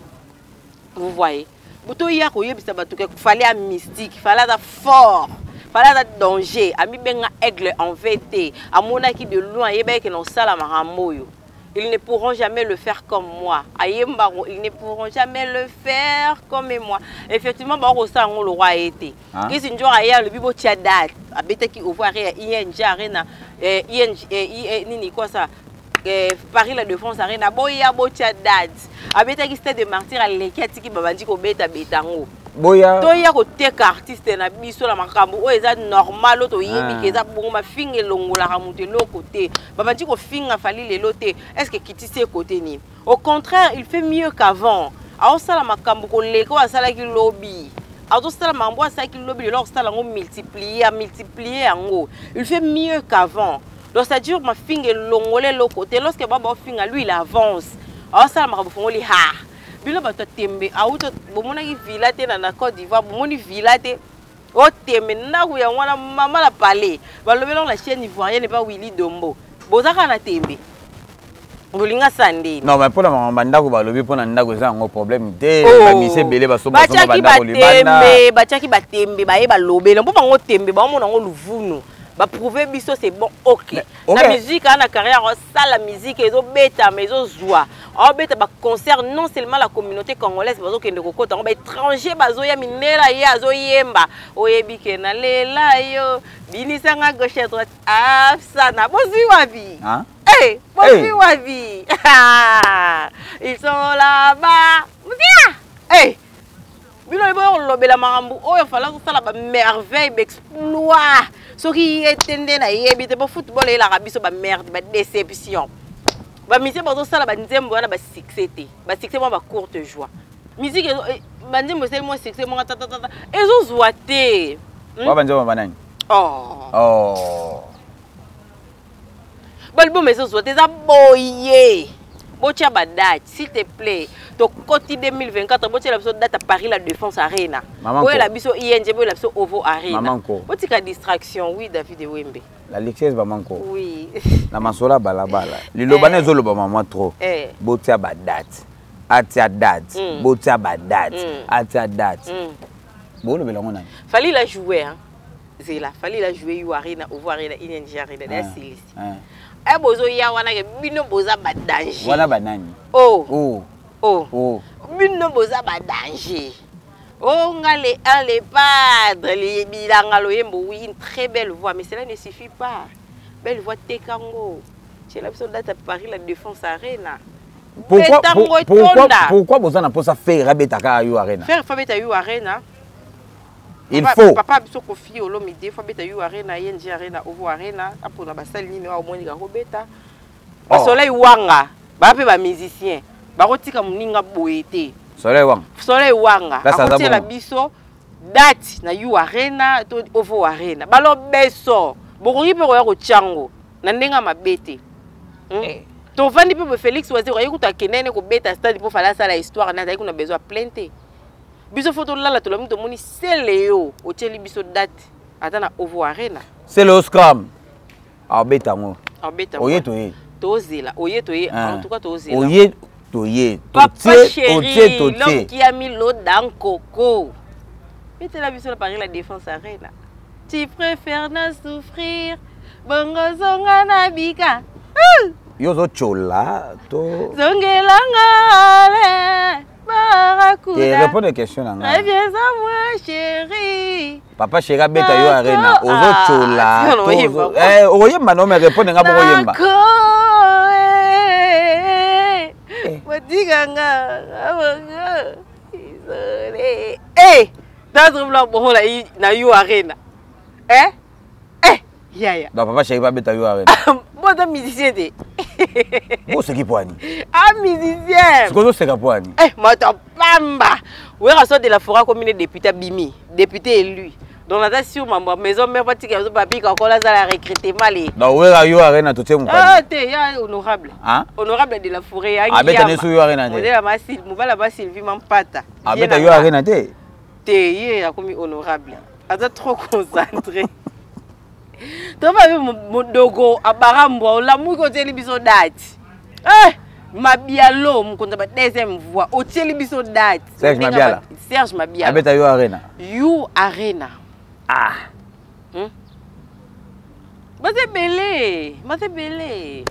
Vous voyez, botoya koyebisa bato ke Fally ya mystique, Fally aza fort, Fally aza danger. Amibenga aigle en vt, amonaki de loin, ayebaki ke na osala makambo oyo. Ils ne pourront jamais le faire comme moi. Ayembango, ils ne pourront jamais le faire comme moi. Effectivement, bakosala yango le roi été. Kisi njo aya alobi botia date. Abetaki ovoir ya ING Arena, ING nini quoi ça, Paris La Défense Arena, boya botia date. Abetaki Stade de Martyr, aleki, atiki babandi kobeta betango. Boya. Toya koteka artiste na biso na makambo oyo eza normal, oyo toyebi ke eza bongo. Mafinga elongolaka moto eloko te. Babandi kofinga Fally lelo te. Est ce que kitisi ekote nini? Au contraire, il fait mieux qu'avant. Aosala makambo koleka oyo asalaki lobi. Azosala makambo oyo asalaki lobi, lelo akosala yango multiplier, amultiplier yango. Il fait mieux qu'avant. Donc c'est-à-dire mafinga elongole eloko te. Lorsque ba baofinga, lui il avance. Aosala makambo fongoli ha. Bino bato ya tembe, auto bomonaki villa te na Côte d'Ivoire, bomoni villa te. Otembe ndako yango wana mama la palais. Balobela na chaîne ivoirienne epa Willy Dombo. Bozaka na tembe. Bolinga sande. Non, mais mpona makambo bandako balobi mpona ndako eza yango problème te. Bamise ebele basombasomba bandako libanda. Batiaki batembe baye balobela mpo bango tembe baomona yango luvunu. Baprouve biso c'est bon, ok. Na musique na carrière osala musique ezobeta mais ezozwa. Aobeta ba concert non seulement la communauté congolaise bazokende kokota yango, ba étranger bazoya minela ye azoyemba. Oyebi ke na lela yo binisanga gauche à droite afsana bozwi wapi? Hey, bozwi wapi? Ils sont là-bas. Mutia! Hey! Bino boyo kolobela makambo oyo fala kosala ba merveille, ba exploit. Soki ye te nde nayebi te po football eyelaka biso ba merde, ba déception. Ba musicien bazosala ba nzembo wana ba succès te. Ba succès mwa ba courte joie. Musique ba nzembo esali mwa succès mwa tatatata ezozwa te. Wa banzembo banani? Oh. Oh. Balbum ezozwa te, eza boye. Botia ba date s'il te plaît. Tokoti 2024, botiela biso date à Paris la Défense Arena. Boyela biso ING, boyela biso Ovo Arena. Botika distraction. Oui, David Wembe. La Lexes Bamanko. Oui. Na masola balabala. Liloba na ezoloba mama trop. Botia ba date. Atia date. Botia ba date. Atia date. Bolobela ngo nani? Fally la jouer hein. Zela, Fally la jouer U Arena, Ovo Arena, ING Arena, da silisi. Eh bozo ya wana ke bino boza ba danger. Wana ba nani? Oh. Oh. Oh. Oh. Bino boza ba danger. Oh ngale un le padre le bilanga loyembo, oui, une très belle voix, mais cela ne suffit pas. Belle voix tekango. C'est la personne date à Paris la Défense Arena. Pourquoi pourquoi pourquoi boza na posa faire abeta U Arena? Faire abeta U Arena. Il faut. Papa biso Kofi Olomide faut beta U Arena, ING Arena, Ovo Arena, apona basali nini wa omoni ka kobeta. Ba Soleil Wanga, ba pe ba musicien. Ba kotika muninga boye te. Soleil Wanga. Soleil Wanga. Akotiela biso date na U Arena to Ovo Arena. Balo beso. Bokoki pe koya kotyango na ndenge mabe te. Tovandi pe Félix Wazekwa aye kuta kenene kobeta stade po fala sala histoire na azali kuna besoin plein te. Biso faut tolala tolami tomoni sele yo otieli biso date ata na Ovo Arena. Sele yo scram. Abeta ngo. Abeta. Oye toye. Tozela, oye toye, en tout cas tozela. Oye toye. Papa chéri, l'homme qui a mis l'eau dans coco. Mettez la biso na Paris la Défense Arena. Tu préfères na souffrir, bongo zonga na bika. Yo zo chola to. Zongelanga le. Barracuda. Répondre question na nga. Reviens à moi chérie. Papa chéri abeta yo arena ozo chola. Eh oyemba non mais répondre nga bongo yemba. Botika nga. Isolé. Eh, dans bla bongo na yo arena. Eh? Eh, yaya. Donc papa chéri abeta yo arena. Bon, t'es musicien te. Bo seki poani. Ah musicien. Sikozo seka poani. Eh, moto pamba. Wera sort de la forêt comme une député bimi, député élu. Donc là sur ma maison mère patika yo papi quand on a la recrutement les. Donc wera yo arena to tie mukani. Ah te ya honorable. Hein? Honorable de la forêt ya. Abeta ne su yo arena te. Modela ma Sylvie, mobala ba Sylvie Mampata. Abeta yo arena te. Te ye ya komi honorable. Aza trop concentré. Toba be modogo abarambwa olamuki otieli biso date. Eh Mabialo mokonzi ba deuxième voix otieli biso date. Serge Mabiala. Serge Mabiala. Abeta yo arena. You Arena. Ah. Baza ebele, baza ebele.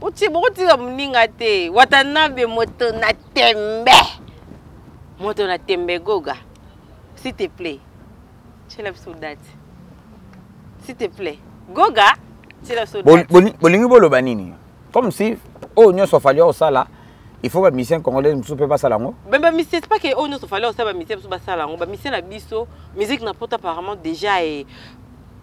Otie bokotika moninga te. Watanabe moto na tembe. Moto na tembe goga. S'il te plaît. Tiela biso date. S'il te plaît. Goga, tiela biso date. Bolingi boloba nini? Comme si oyo nyonso fallait osala, il faut ba musicien congolais mosusu mpe basala yango. Ben ba musicien, c'est pas que oyo nyonso fallait osala, ba musicien mosusu basala yango. Ba musicien na biso, musique na poto apparemment déjà e.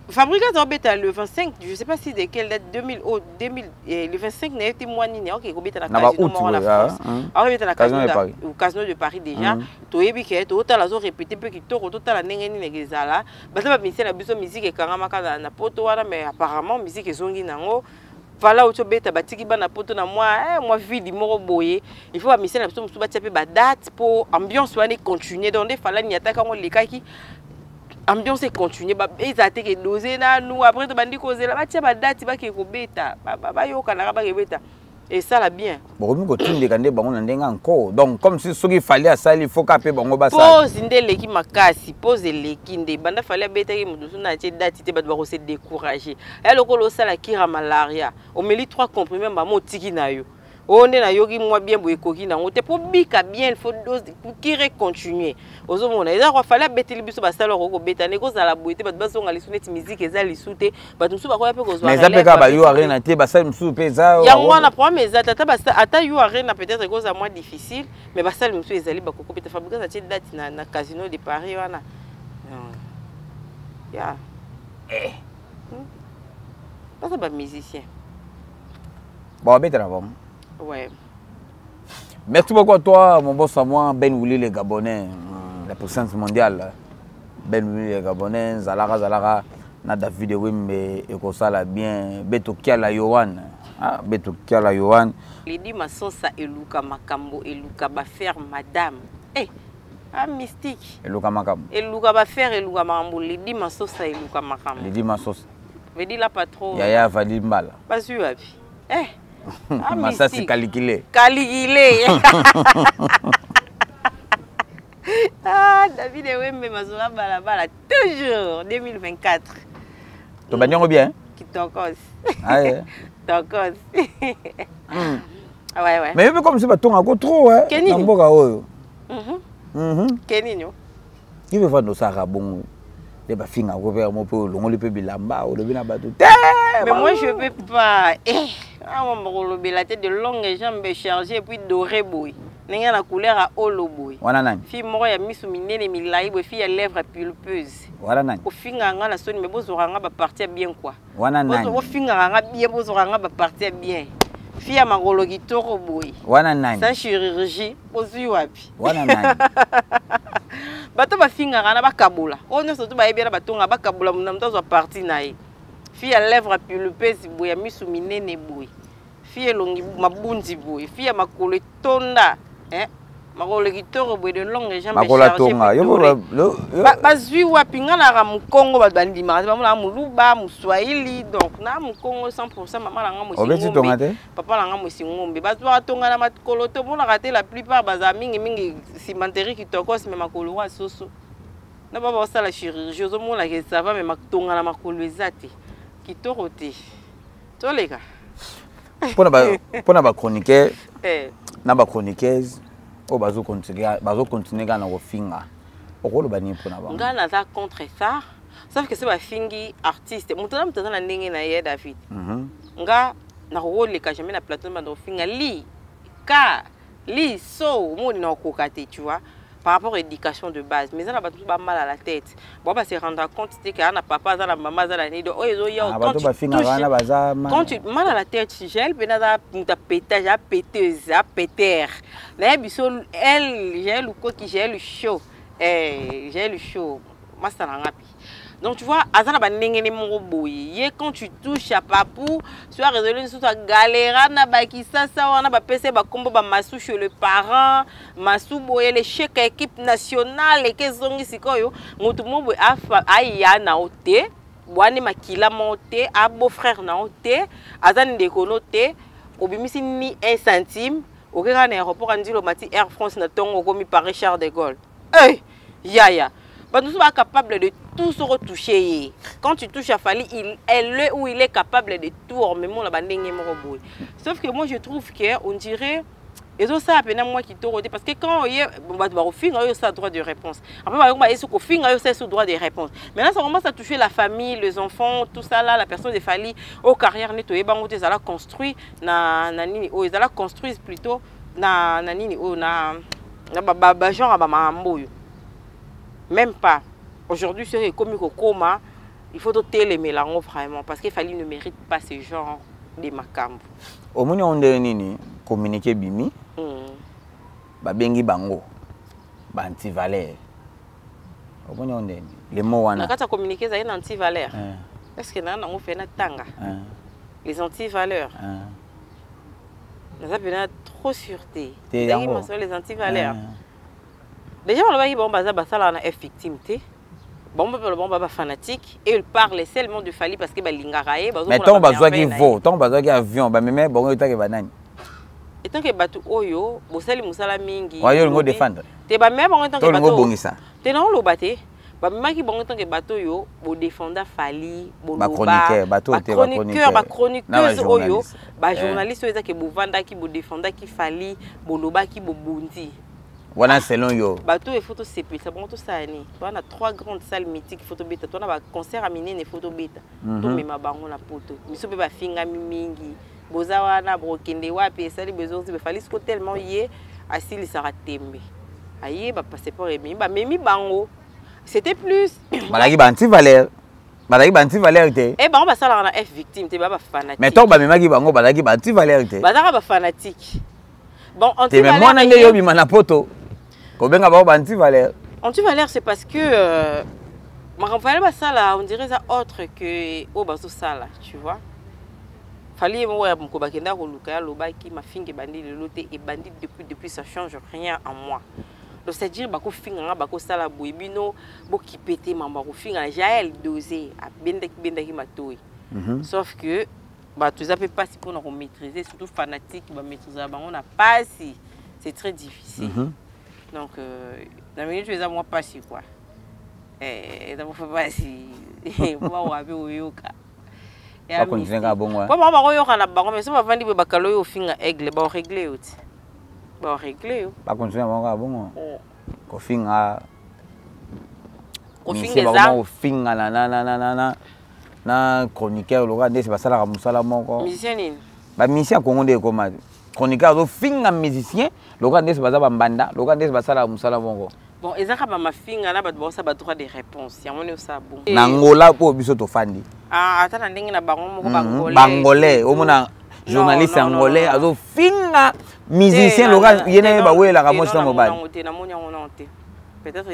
Fabregas aobeta le 25, je sais pas si de quelle date, 2000, oh, 2000, eh, le 25 na ye te, mwa nini, aoke kobeta na Na ba casino août, moko na ouais, France. ah, hein. Aobeta na Casino de casino Paris. au Casino de Paris déjà. Toyebi ke totala, azorépéter mpe kitoko. Totala ndenge nini ezala. Baza bamusicien na biso, musique ekangamaka na poto wana, mais apparemment musique ezongi nango. Vala outi obeta, batiki bana poto na mwa vide moko boye. Il faut bamusicien na biso mosusu batia mpe badate mpo ambiance wana econtinue. Donc nde Fally aniataki yango, elekaki, ambiance econtinue. Ezala te ke dose nanu, après tobandi kozela. Batia badate, bakee kobeta, bayokanaka, bakee kobeta, esala bien. Bokomi kotindika nde bango na ndenge encore, donc comme si soki Fally asali, faut ka mpe bango basala. Pose nde eleki makasi, pose eleki nde banda Fally abetaki. Moto mosusu na atie date te, bato bakose décourager. Aya lokola osala kira malaria, omeli 3 comprimé, mbama otiki na yo. Oyo nde nayoki mwa bien boye, ekoki nango te mpo bika bien. Il faut dose cure continuer. Ozomona eza kwa Fally abeteli biso, basala okoki kobeta nde kozala boye te. Bato bazonga lisu neti musique eza lisu te, bato mosusu bakoya mpe kozwa. Mais eza mpe kaka ba U Arena te, basali mosusu mpe eza. Yango wana problème eza te. Ata ata U Arena peut-être ekozala mwa difficile, mais basali mosusu ezali, bakoki kobeta. Fabregas atie date na Casino de Paris wana ya. Baza bamusicien. Babeta na bango. Ouais. Merci beaucoup à toi, mon boss à moi, Ben Willy le Gabonais, la puissance mondiale. Ben Willy le Gabonais, Zalara Zalara, na David Wimbe, ekosala bien, Beto Kiala Yohan, ah, Beto Kiala Yohan. Lady Masosa eluka makambo, eluka bafaire madame. Eh, ah, mystique. Eluka makambo. Eluka bafaire, eluka makambo, Lady Masosa eluka makambo. Lady Masosa. Veut dire la patron. Yaya Vali Mbala. Bazui wapi? Eh. Ah, Masasi mystique. Kalikile. Kalikile. Ah, David Ewembe Mazola Balabala, toujours 2024. To banyango bien. Kitokos. Aye. Tokos. Ouais. Mais yo comme si batonga ko trop, hein. Kenini? Na mboka oyo. Kenini? Yo mpe fanda osalaka bongo nde bafingako mpe mo mpe olongoli mpe bilamba, olobi na bato te. Mais moi, je peux pas. Eh, awa bakolobela te, de longues jambes chargées et puis doré boye. Ndenge na couleur ya olo boye. Wana nani? Fille moko ya miso minene milai boye, fille ya lèvre pulpeuse. Wana nani? Kofinga nga na soni, mais bozwaka nga bapartie ya bien quoi. Wana nani? Bofingaka nga bien, bozwaka nga bapartie ya bien. Fille ya makolo kitoko boye. Wana nani? Sans chirurgie, bozwi wapi? Wana nani? Bato bafingaka na bakabola oyo nyonso to bayebi na batonga, bakabola na moto azwa partie na ye. Fille ya lèvre pulpeuse boye, ya miso minene boye, fille elongi mabundi boye, fille ya makolo etonda, eh? Makolo kitoko boye, de longue jambe. Makolo atonga yo. Bazwi wapi? Nga naka mokongo, bato bandimaka te, bamonaka moluba, moswahili. Donc na mokongo 100. Mama na nga Obeti tonga te? Papa na nga mwesi ngombe. Bazwaka tonga na makolo te, omonaka te. La plupart bazala mingimingi cimenterie kitokos, mais makolo wa soso na ba basala chirurgie, ozomonaka esava, mais matonga na makolo eza te, kitoko te. Toleka. Mpona bachroniqueur na bachroniqueuse oyo bazocontinue kaka na kofinga, okoloba nini mpona bango? Nga naza contre ça, sauf que so bafingi artiste, moto na moto aza na ndenge na ye, David. Nga nakokoleka jamais na plateau banda kofinga li ka li so omoni na okoka te, tu vois, par rapport à éducation de base. Mais eza na bato mosusu bamal à la tête bo ba se rendre compte te ke aza na papa, aza na mama, aza na nini. Donc oyo ezoya Ah, bato bafingaka wana baza quand tu mal à la tête. Jael mpena aza moto apétage, apéteuse, apéter. Nayebi so elle, Jael Lukoki, Jael chaud, eh, Jael chaud masala nga mpe. Donc tu vois, aza na bandenge ne moko boye. Ye, quand tu touches à Papu, so arésolu lisusu, agalera na bakisasa wana, bapesa ye bakombo bamasu chez le parent, masu boye, l'échec ya équipe nationale eke ezongi sikoyo. Motu mo boye aya na yo te, bwani makila moko te, abo frère na yo te, aza ndeko no te. Obimisi ni un centime, oke kaka na aéroport ya Ndjili, omati Air France na ntongo, okomi Paris Charles de Gaulle. Hey, yaya, bato mosusu bacapable de tout soko touche ye. Quand tu touches à Fally, il, elle est ou il est capable de tout, omemona bandenge moko boye. Sauf que moi, je trouve que on dirait ezosala mpena mwa kitoko te, parce que quand oye, bato bakofinga oyo, osala droit de réponse. Après bayango bayesi kofinga oyo, osala so droit de réponse. Maintenant ça commence à toucher la famille, les enfants, tout ça là. La personne de Fally oyo, carrière nde toyebango te, ezala construit na nini oyo, ezala construise plutôt na nini oyo, na bagenre ya bamakambo oyo. Même pas aujourd'hui, soki ekomi kokóma Il faut totelemela yango vraiment, parce que Fally ne mérite pas ce genre de makambo. Omoni yango ndenge nini? Communiqué ebimi, babengi bango baantivaleur. Omoni yango ndenge nini, le mot wana? Na kati ya communiqué ezali na antivaleur. Est ce que naa nango mpe natanga les antivaleurs? Naza mpena trop sûr te. Ezalaki masolo les antivaleurs. Déjà balobaki bango baza basalaka na F victime te. Bango mpe bango ba bafanatique et ils parlent seulement de Fally parce que balingaka ye. Mais ntango bazwaki vo, ntango bazwaki avion, bameme bango etake banani? Etanke bato oyo bosali mosala mingi. Oyo olingo défendre. Te, bamema bango etanke olingo obongisa. Te, naoloba te. Bamemaki bango etanke bato oyo bodefenda Fally. Bachroniqueur, bato te. Bachroniqueur, bachroniqueuse oyo, bajournaliste oyo ezake bovandaki, bodefendaki Fally, bolobaki, bobundi. Wana selon yo. Bato oyo, faut tosepelisa bango. Tosala nini? Toza na trois grandes salles mythiques, faut tobeta. Toza na baconcert ya minene, faut tobeta. Tomema bango na Poto. Miso mpe bafingami mingi. Boza wana, bokokende wapi? Esali bezozi. Bafally siko tellement ye asilisaka tembe, aye bapasseport ememi, bamemi bango, c'était plus. Bazalaki baantivaleur, bazalaki baantivaleur te. E bango basalaka na F victime te, ba bafanatique. Mais ntango bamemaki bango, bazalaki baantivaleur te. Bazalaka bafanatique. Bon, te, mais mwana nde yo obima na Poto kobenga bango baantivaleur. Antivaleur, c'est parce que makambo Fally basala, on dirait eza autre que oyo bazosala, tu vois. Fally ye moko ya moko bakenda koluka ye, alobaki mafinga ebandi lelo te, ebandi depuis, ça change rien en moi. Donc c'est à dire bakofinga nga, bakosala boye, bino bokipe te. Mambo ya kofinga na Jael dosé, abendaki bendaki matoi. Sauf que bato eza mpe mpasi mpona komaîtriser, surtout fanatique, bamaîtrisaka bango na mpasi, c'est très difficile. Donc na minute eza mwa mpasi quoi, eza mwa mpasi po bakoka mpe koyoka. Bakontinue kaka bongo. Po bango bakoyoka na bango, mais so bavandi boye, bakalo oyo ofinga Aigle, baoregle yo ti baoregle yo. Bakontinue bango kaka bongo kofinga. Kofinga eza kofinga na chroniqueur lokola ndesi basalaka mosala moko. Musicien nini? Bamusicien ya Kongo nde ekoma chroniqueur azofinga musicien lokola ndesi baza bambanda, lokola ndesi basalaka mosala moko. Bon, eza kaka bamafinga na bato baosala badroit de réponse, yango nde osala bon. Na Ngola mpo biso tofandi. Ata na ndenge na bango moko. Bangolais, omona journaliste angolais azofinga musicien lokola ye na ye bawelaka mwasi na mobali. Te, namoni yango nano te. Peut-être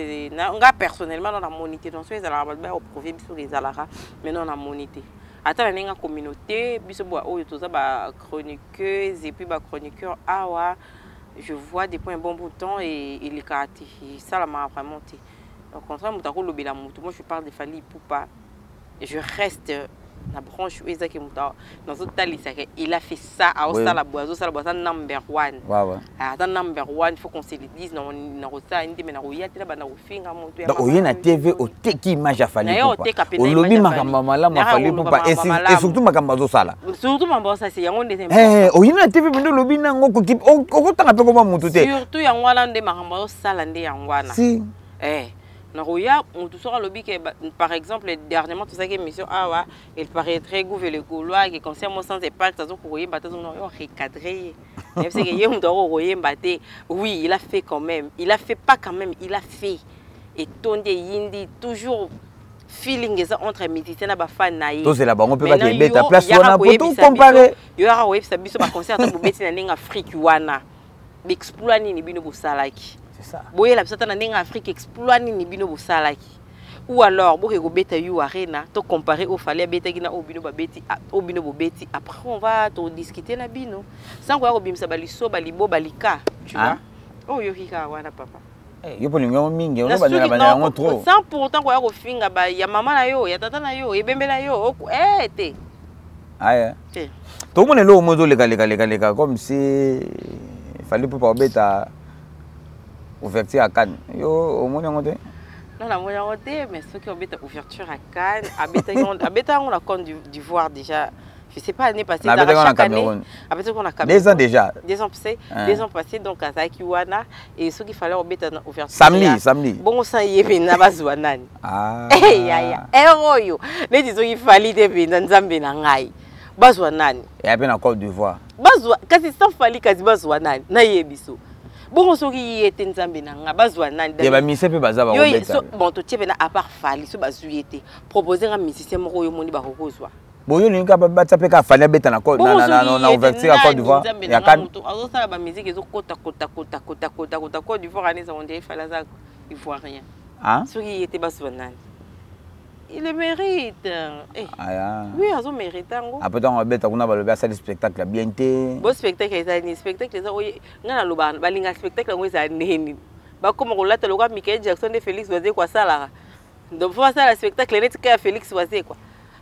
nga personnellement non, namoni te. Donc so ezalaka, bato baya koprouve biso ezalaka, mais non, namoni te. Ata na ndenge ya communauté biso boya oyo toza bachroniqueuse et puis bachroniqueur awa, je vois depuis un bon bout de temps et elekaka te, esalamaka vraiment te. Au contraire, moto akolobela motu. Moi, je parle de Fally Ipupa, je reste na branche oyo ezaki moto nazotalisaka. Il a fait ça, aosala boye, azosala boye, aza number one, aza number one, il faut qu'on se le dise. Na kosala nde me na koya te na banda kofinga moto. Oye na TV, oteki image ya Fally Ipupa, olobi makambo ya malamu ya Fally Ipupa et surtout makambo azosala. Surtout makambo azosala, yango nde. Oye na TV mpe olobi nango, okotanga mpe koma motu te. Surtout yango wana nde makambo azosala nde yango wana. Si. Nakoya motu soki alobi ke, par exemple, dernièrement tozalaki émission awa, il paraîtrait Gouve le Gaulois ke concert mo sans impact, azokoka koyemba te, azonga yo recadre ye, nayebiseke ye moto akoka koyemba te. Oui, il a fait quand même, il a fait pas quand même, il a fait, etondi, eyindi toujours, feeling eza entre musicien na bafan na ye. Tozela bango mpe bakebeta place wana po tocompare. Yo yaka koyebisa biso baconcert ata bobeti na ndenge Afrique wana, baexploit nini bino bosalaki? Boyela biso ata na ndenge Afrique, exploit nini bino bosalaki? Ou alors boke kobeta U Arena, to comparer oyo Fally abetaki na oyo bino babeti, oyo bino bobeti. Après on va todiscuter na bino sans koya kobimisa baliso balibo balika, tu vois. Oyo oyoki kaka wana, papa. Yo mpo olingi yango mingi, ozobandela bandela yango trop. Sans pourtant koya kofinga ya mama na yo, ya tata na yo, ebembe na yo te. Aya, tokomona eloko mo ezolekalekaleka comme si Fally Ipupa obeta ouverture ya CAN. Yo omoni yango te? Non, namoni yango te, mais soki obeta ouverture ya CAN, abeta yango na Côte d'Ivoire déjà, je sais pas, année passée. Abetaki na Cameroun. Abetaki na Cameroun. 2 ans déjà. 2 ans passé, 2 ans passé. Donc azalaki wana et soki Fallait obeta na ouverture. Samedi, samedi. Bongo san ye mpenza bazwa nani? Yaya, ere oyo neti soki Fally te mpenza, Nzambe na ngai, bazwa nani? Eya mpe na Côte d'Ivoire. Bazwa kasi sans Fally, kasi bazwa nani? Nayebi so. Bongo soki ye te, Nzambe na nga, bazwa nani? Ya bamusicien mpe baza bakobeta. Bon, totie mpena à part Fally, so bazwi ye te, propose nga musicien moko oyo omoni bakokozwa. Boyo olingi kaka batia mpe kaka Fally abeta na ouverture ya Côte d'Ivoire ya CAN. Azosala bamusique ezokota kota kota kota kota kota Côte d'Ivoire ane eza, on dirait Fally aza Ivoirien. Soki ye te, bazwa nani? Il le mérite. Eh. Aya. Oui, azo mérite yango. Après ntango abeta kuna, balobi asali spectacle ya bien te. Bo spectacle eza nini? Spectacle eza oyo ngai naloba, balinga spectacle yango eza nini? Bakoma kolata lokola Michael Jackson nde Félix Wazekwa asalaka. Donc faut basala spectacle neti kaka Félix Wazekwa.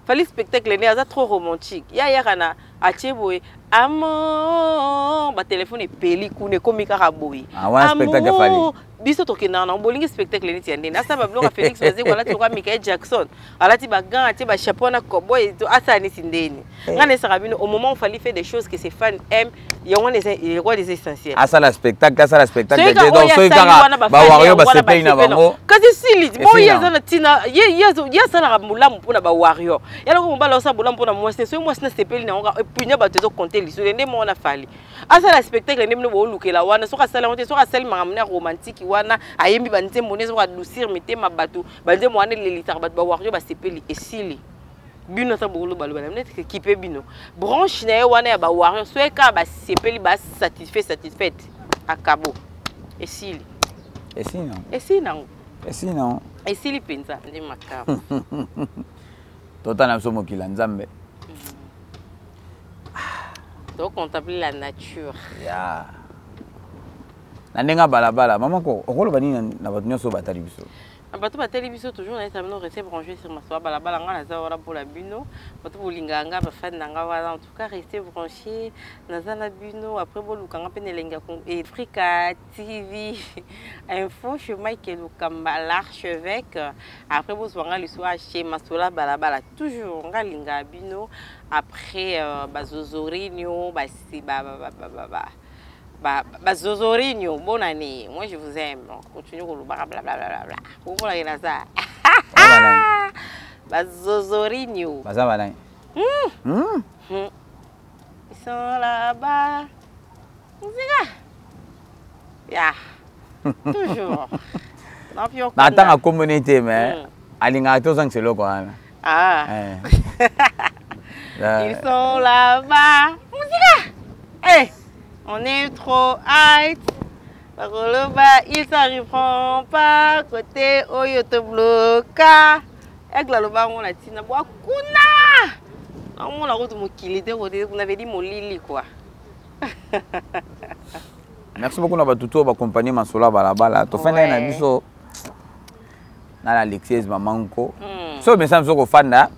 Fally, spectacle nde aza trop romantique. Ya yaka na atie boye amo, batelefone epeli kuna, ekomi kaka boye. Ah, wana spectacle ya Fally. Biso tokendaka na bolingi spectacle neti ya ndeni asala babiloko ya Félix Wazekwa, alati lokola Michael Jackson, alati bagants, atie bachapeau wana cowboy, asala neti ndeni. Ngai naesaka bino, au moment où Fally fait des choses que ses fans aiment, yango wana eza wana eza essentiel. Asala spectacle, asala spectacle te. Donc soki kaka bawarrior basepeli na bango. Kasi sili bo ye aza na ntina, ye asalaka bolamu mpona bawarrior. Ya loko mobali asala bolamu mpona mwasi, soki mwasi nasepeli na yango, epunya bato ezokonte lisusu nde moko na Fally asala spectacle nde bino boolukela wana. Soki asali yango te, soki asali makambo ne ya romantique wana, ayembi banzembo nde soki adoucir mitema bato, banzembo wana elelisaka bato, bawarrior basepeli, esili. Bino ata bokolobaloba na neti kipe bino branche na ye wana ya bawarrior, soki kaka basepeli, basatisfait, satisfaite, akabo, esili. Esili nango. Esili nango. Esili nango. Esili mpenza nde makambo. Totala biso mokili ya Nzambe. Tocontempler la nature. Ya na ndenge ya balabala, mama ko okoloba nini na bato nyonso oyo batali biso? Na bato batali biso, toujours nayesa bino, reste branché sur Masolo Balabala. Nga naza wana mpona bino, bato bolingaka nga, bafani na nga wana. En tout cas, reste branché, naza na bino. Après boluka nga mpe na Elengi ya Africa TV Info chez Michael Lukamba l'archevêque. Après bozwa nga lisusu chez Masolo Balabala. Toujours nga alingaka bino. Après bazozorinio basi ba, ba, ba, ba, ba, ba bazozorinio, bonne année, moi je vous aime. Continue kolobaka blablabla, omonaki naza bazozorinio. Baza banani? Ils sont là-bas. Nzika. Ya. Toujours. Na ntanga kombo te, mais alingaka te ozangisa eloko wana. Ah. Ils sont là-bas. Musika. Eh, on est trop high. Bakoloba, ils s'arriveront pas côté oyo tobloka. Aigle aloba yango na ntina bwa kuna. Naomona kutu mokili te, kote kuna vedi molili quoi. Merci beaucoup na bato to bacompagnie Masolo ya Balabala. Tofandaki na biso na la Lexieuse mama nko. So mesa biso kofanda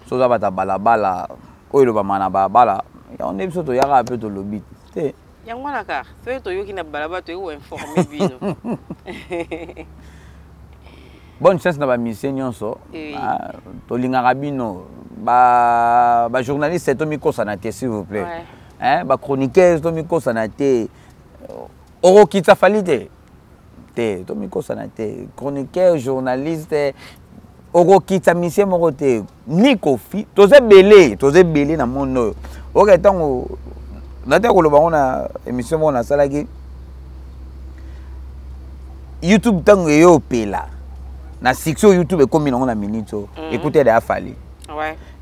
so oza bato ya balabala oyo elobama na balabala, yango nde biso toyaka mpe tolobi te. Yango wana kaka soki toyoki na balabala, toyoki koinforme bino. Bonne chance na bamusicien nyonso. Tolingaka bino bajournaliste, tomikosana te, s'il vous plaît. Bachroniqueuse, tomikosana te. Okokitisa Fally te te, tomikosana te. Chroniqueur, journaliste, okokitisa musicien moko te, ni Kofi. Toza ebele, toza ebele na monde oyo. Oke ntango nate koloba ngo na émission moko nasalaki YouTube, ntango eyo opela na succès oyo YouTube ekómi nango na minute oyo, ekuta ede afali,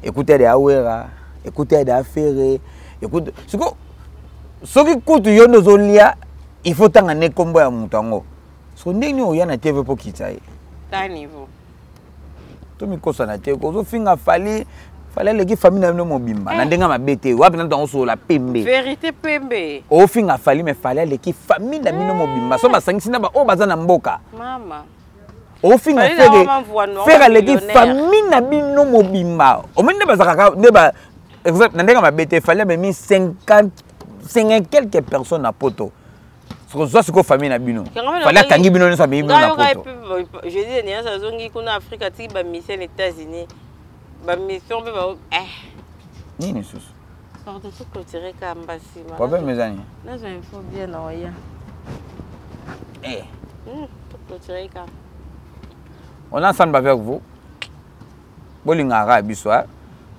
ekuta ede awera, ekuta ede afere, ekuta siko. Soki kutu yo nde ozolia, il faut tanga nde nkombo ya moto yango. So ndenge nini oya na TV mpo kitisa ye? Tomikosana te. Ozofinga Fally, Fally aleki famille na bino mobimba na ndenge mabe te. Wapi na ntango osola pembe? Vérité pembe. Ofinga Fally, mais Fally aleki famille na bino mobimba so basangisi na baoyo baza na mboka. Mama. Ofinga Ferre, Ferre aleki famille na bino mobimba. Omoni nde bazalaka nde ba na ndenge mabe te. Fally amemi 50 50 quelques personnes na Poto. Sokozwa sikoyo famille na bino, Fally akangi bino nyonso, amemi bino na Poto. Jeudi nyonso azongi kuna Afrika, atiki bamission na États-Unis, bamission mpe ba nini susu. Pardon, toclôturer kamba nsima. Problème eza nini? Nazwa info bien na oya. Eh. Toclôturer kamba. On est ensemble avec vous. Bolingaka biso,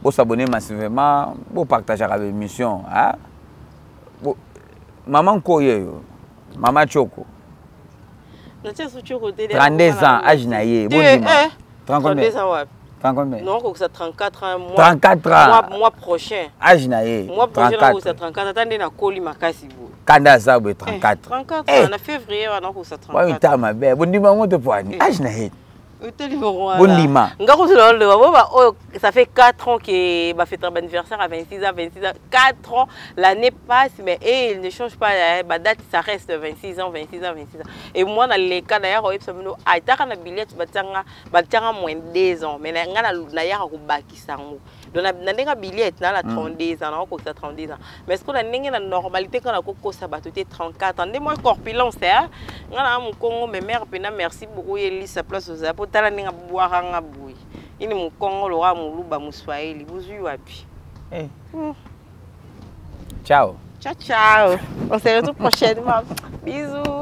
bosabonner massivement, bopartageaka baémission. Mama nkoyo oyo. Mama Choko. 32 ans, âge na ye. Bondima. 30 combien? 32 ans wapi? 30 combien? Non, kokisa 34 ans mois. 34 ans. Mois prochain. Âge na ye. Mois prochain nakokisa 34 ata nde nakoli makasi boye. Kanda aza boye 34. 34 eh. Na février wana nakokisa 34. Wapi ta mabe. Bondima yango te poani. Âge na ye. Bondima. Nga kutu naloba bo ba oyo ça fait 4 ans que ba fêtera anniversaire à 26 ans, 26 ans, 4 ans, l'année passe mais eh, il ne change pas ba date, ça reste 26 ans, 26 ans, 26 ans. Et moi na leka na yaka oyebisa bino ataka na billet batianga moins 2 ans mais nga na yaka kobakisa yango. Donc na ndenge billet na la 32 ans, na kokisa 32 ans. Mais ce que na ndenge na normalité kana kokosa bato te 34 ans. Nde moi corpulence hein. Nga na mokongo mais mère pena merci beaucoup Elisa place oza po tala ndenge bwaka nga boye. Ini mokongo loka moluba moswahili bozwi wapi? Eh. Ciao. Ciao ciao. On se retrouve prochainement. Bisous.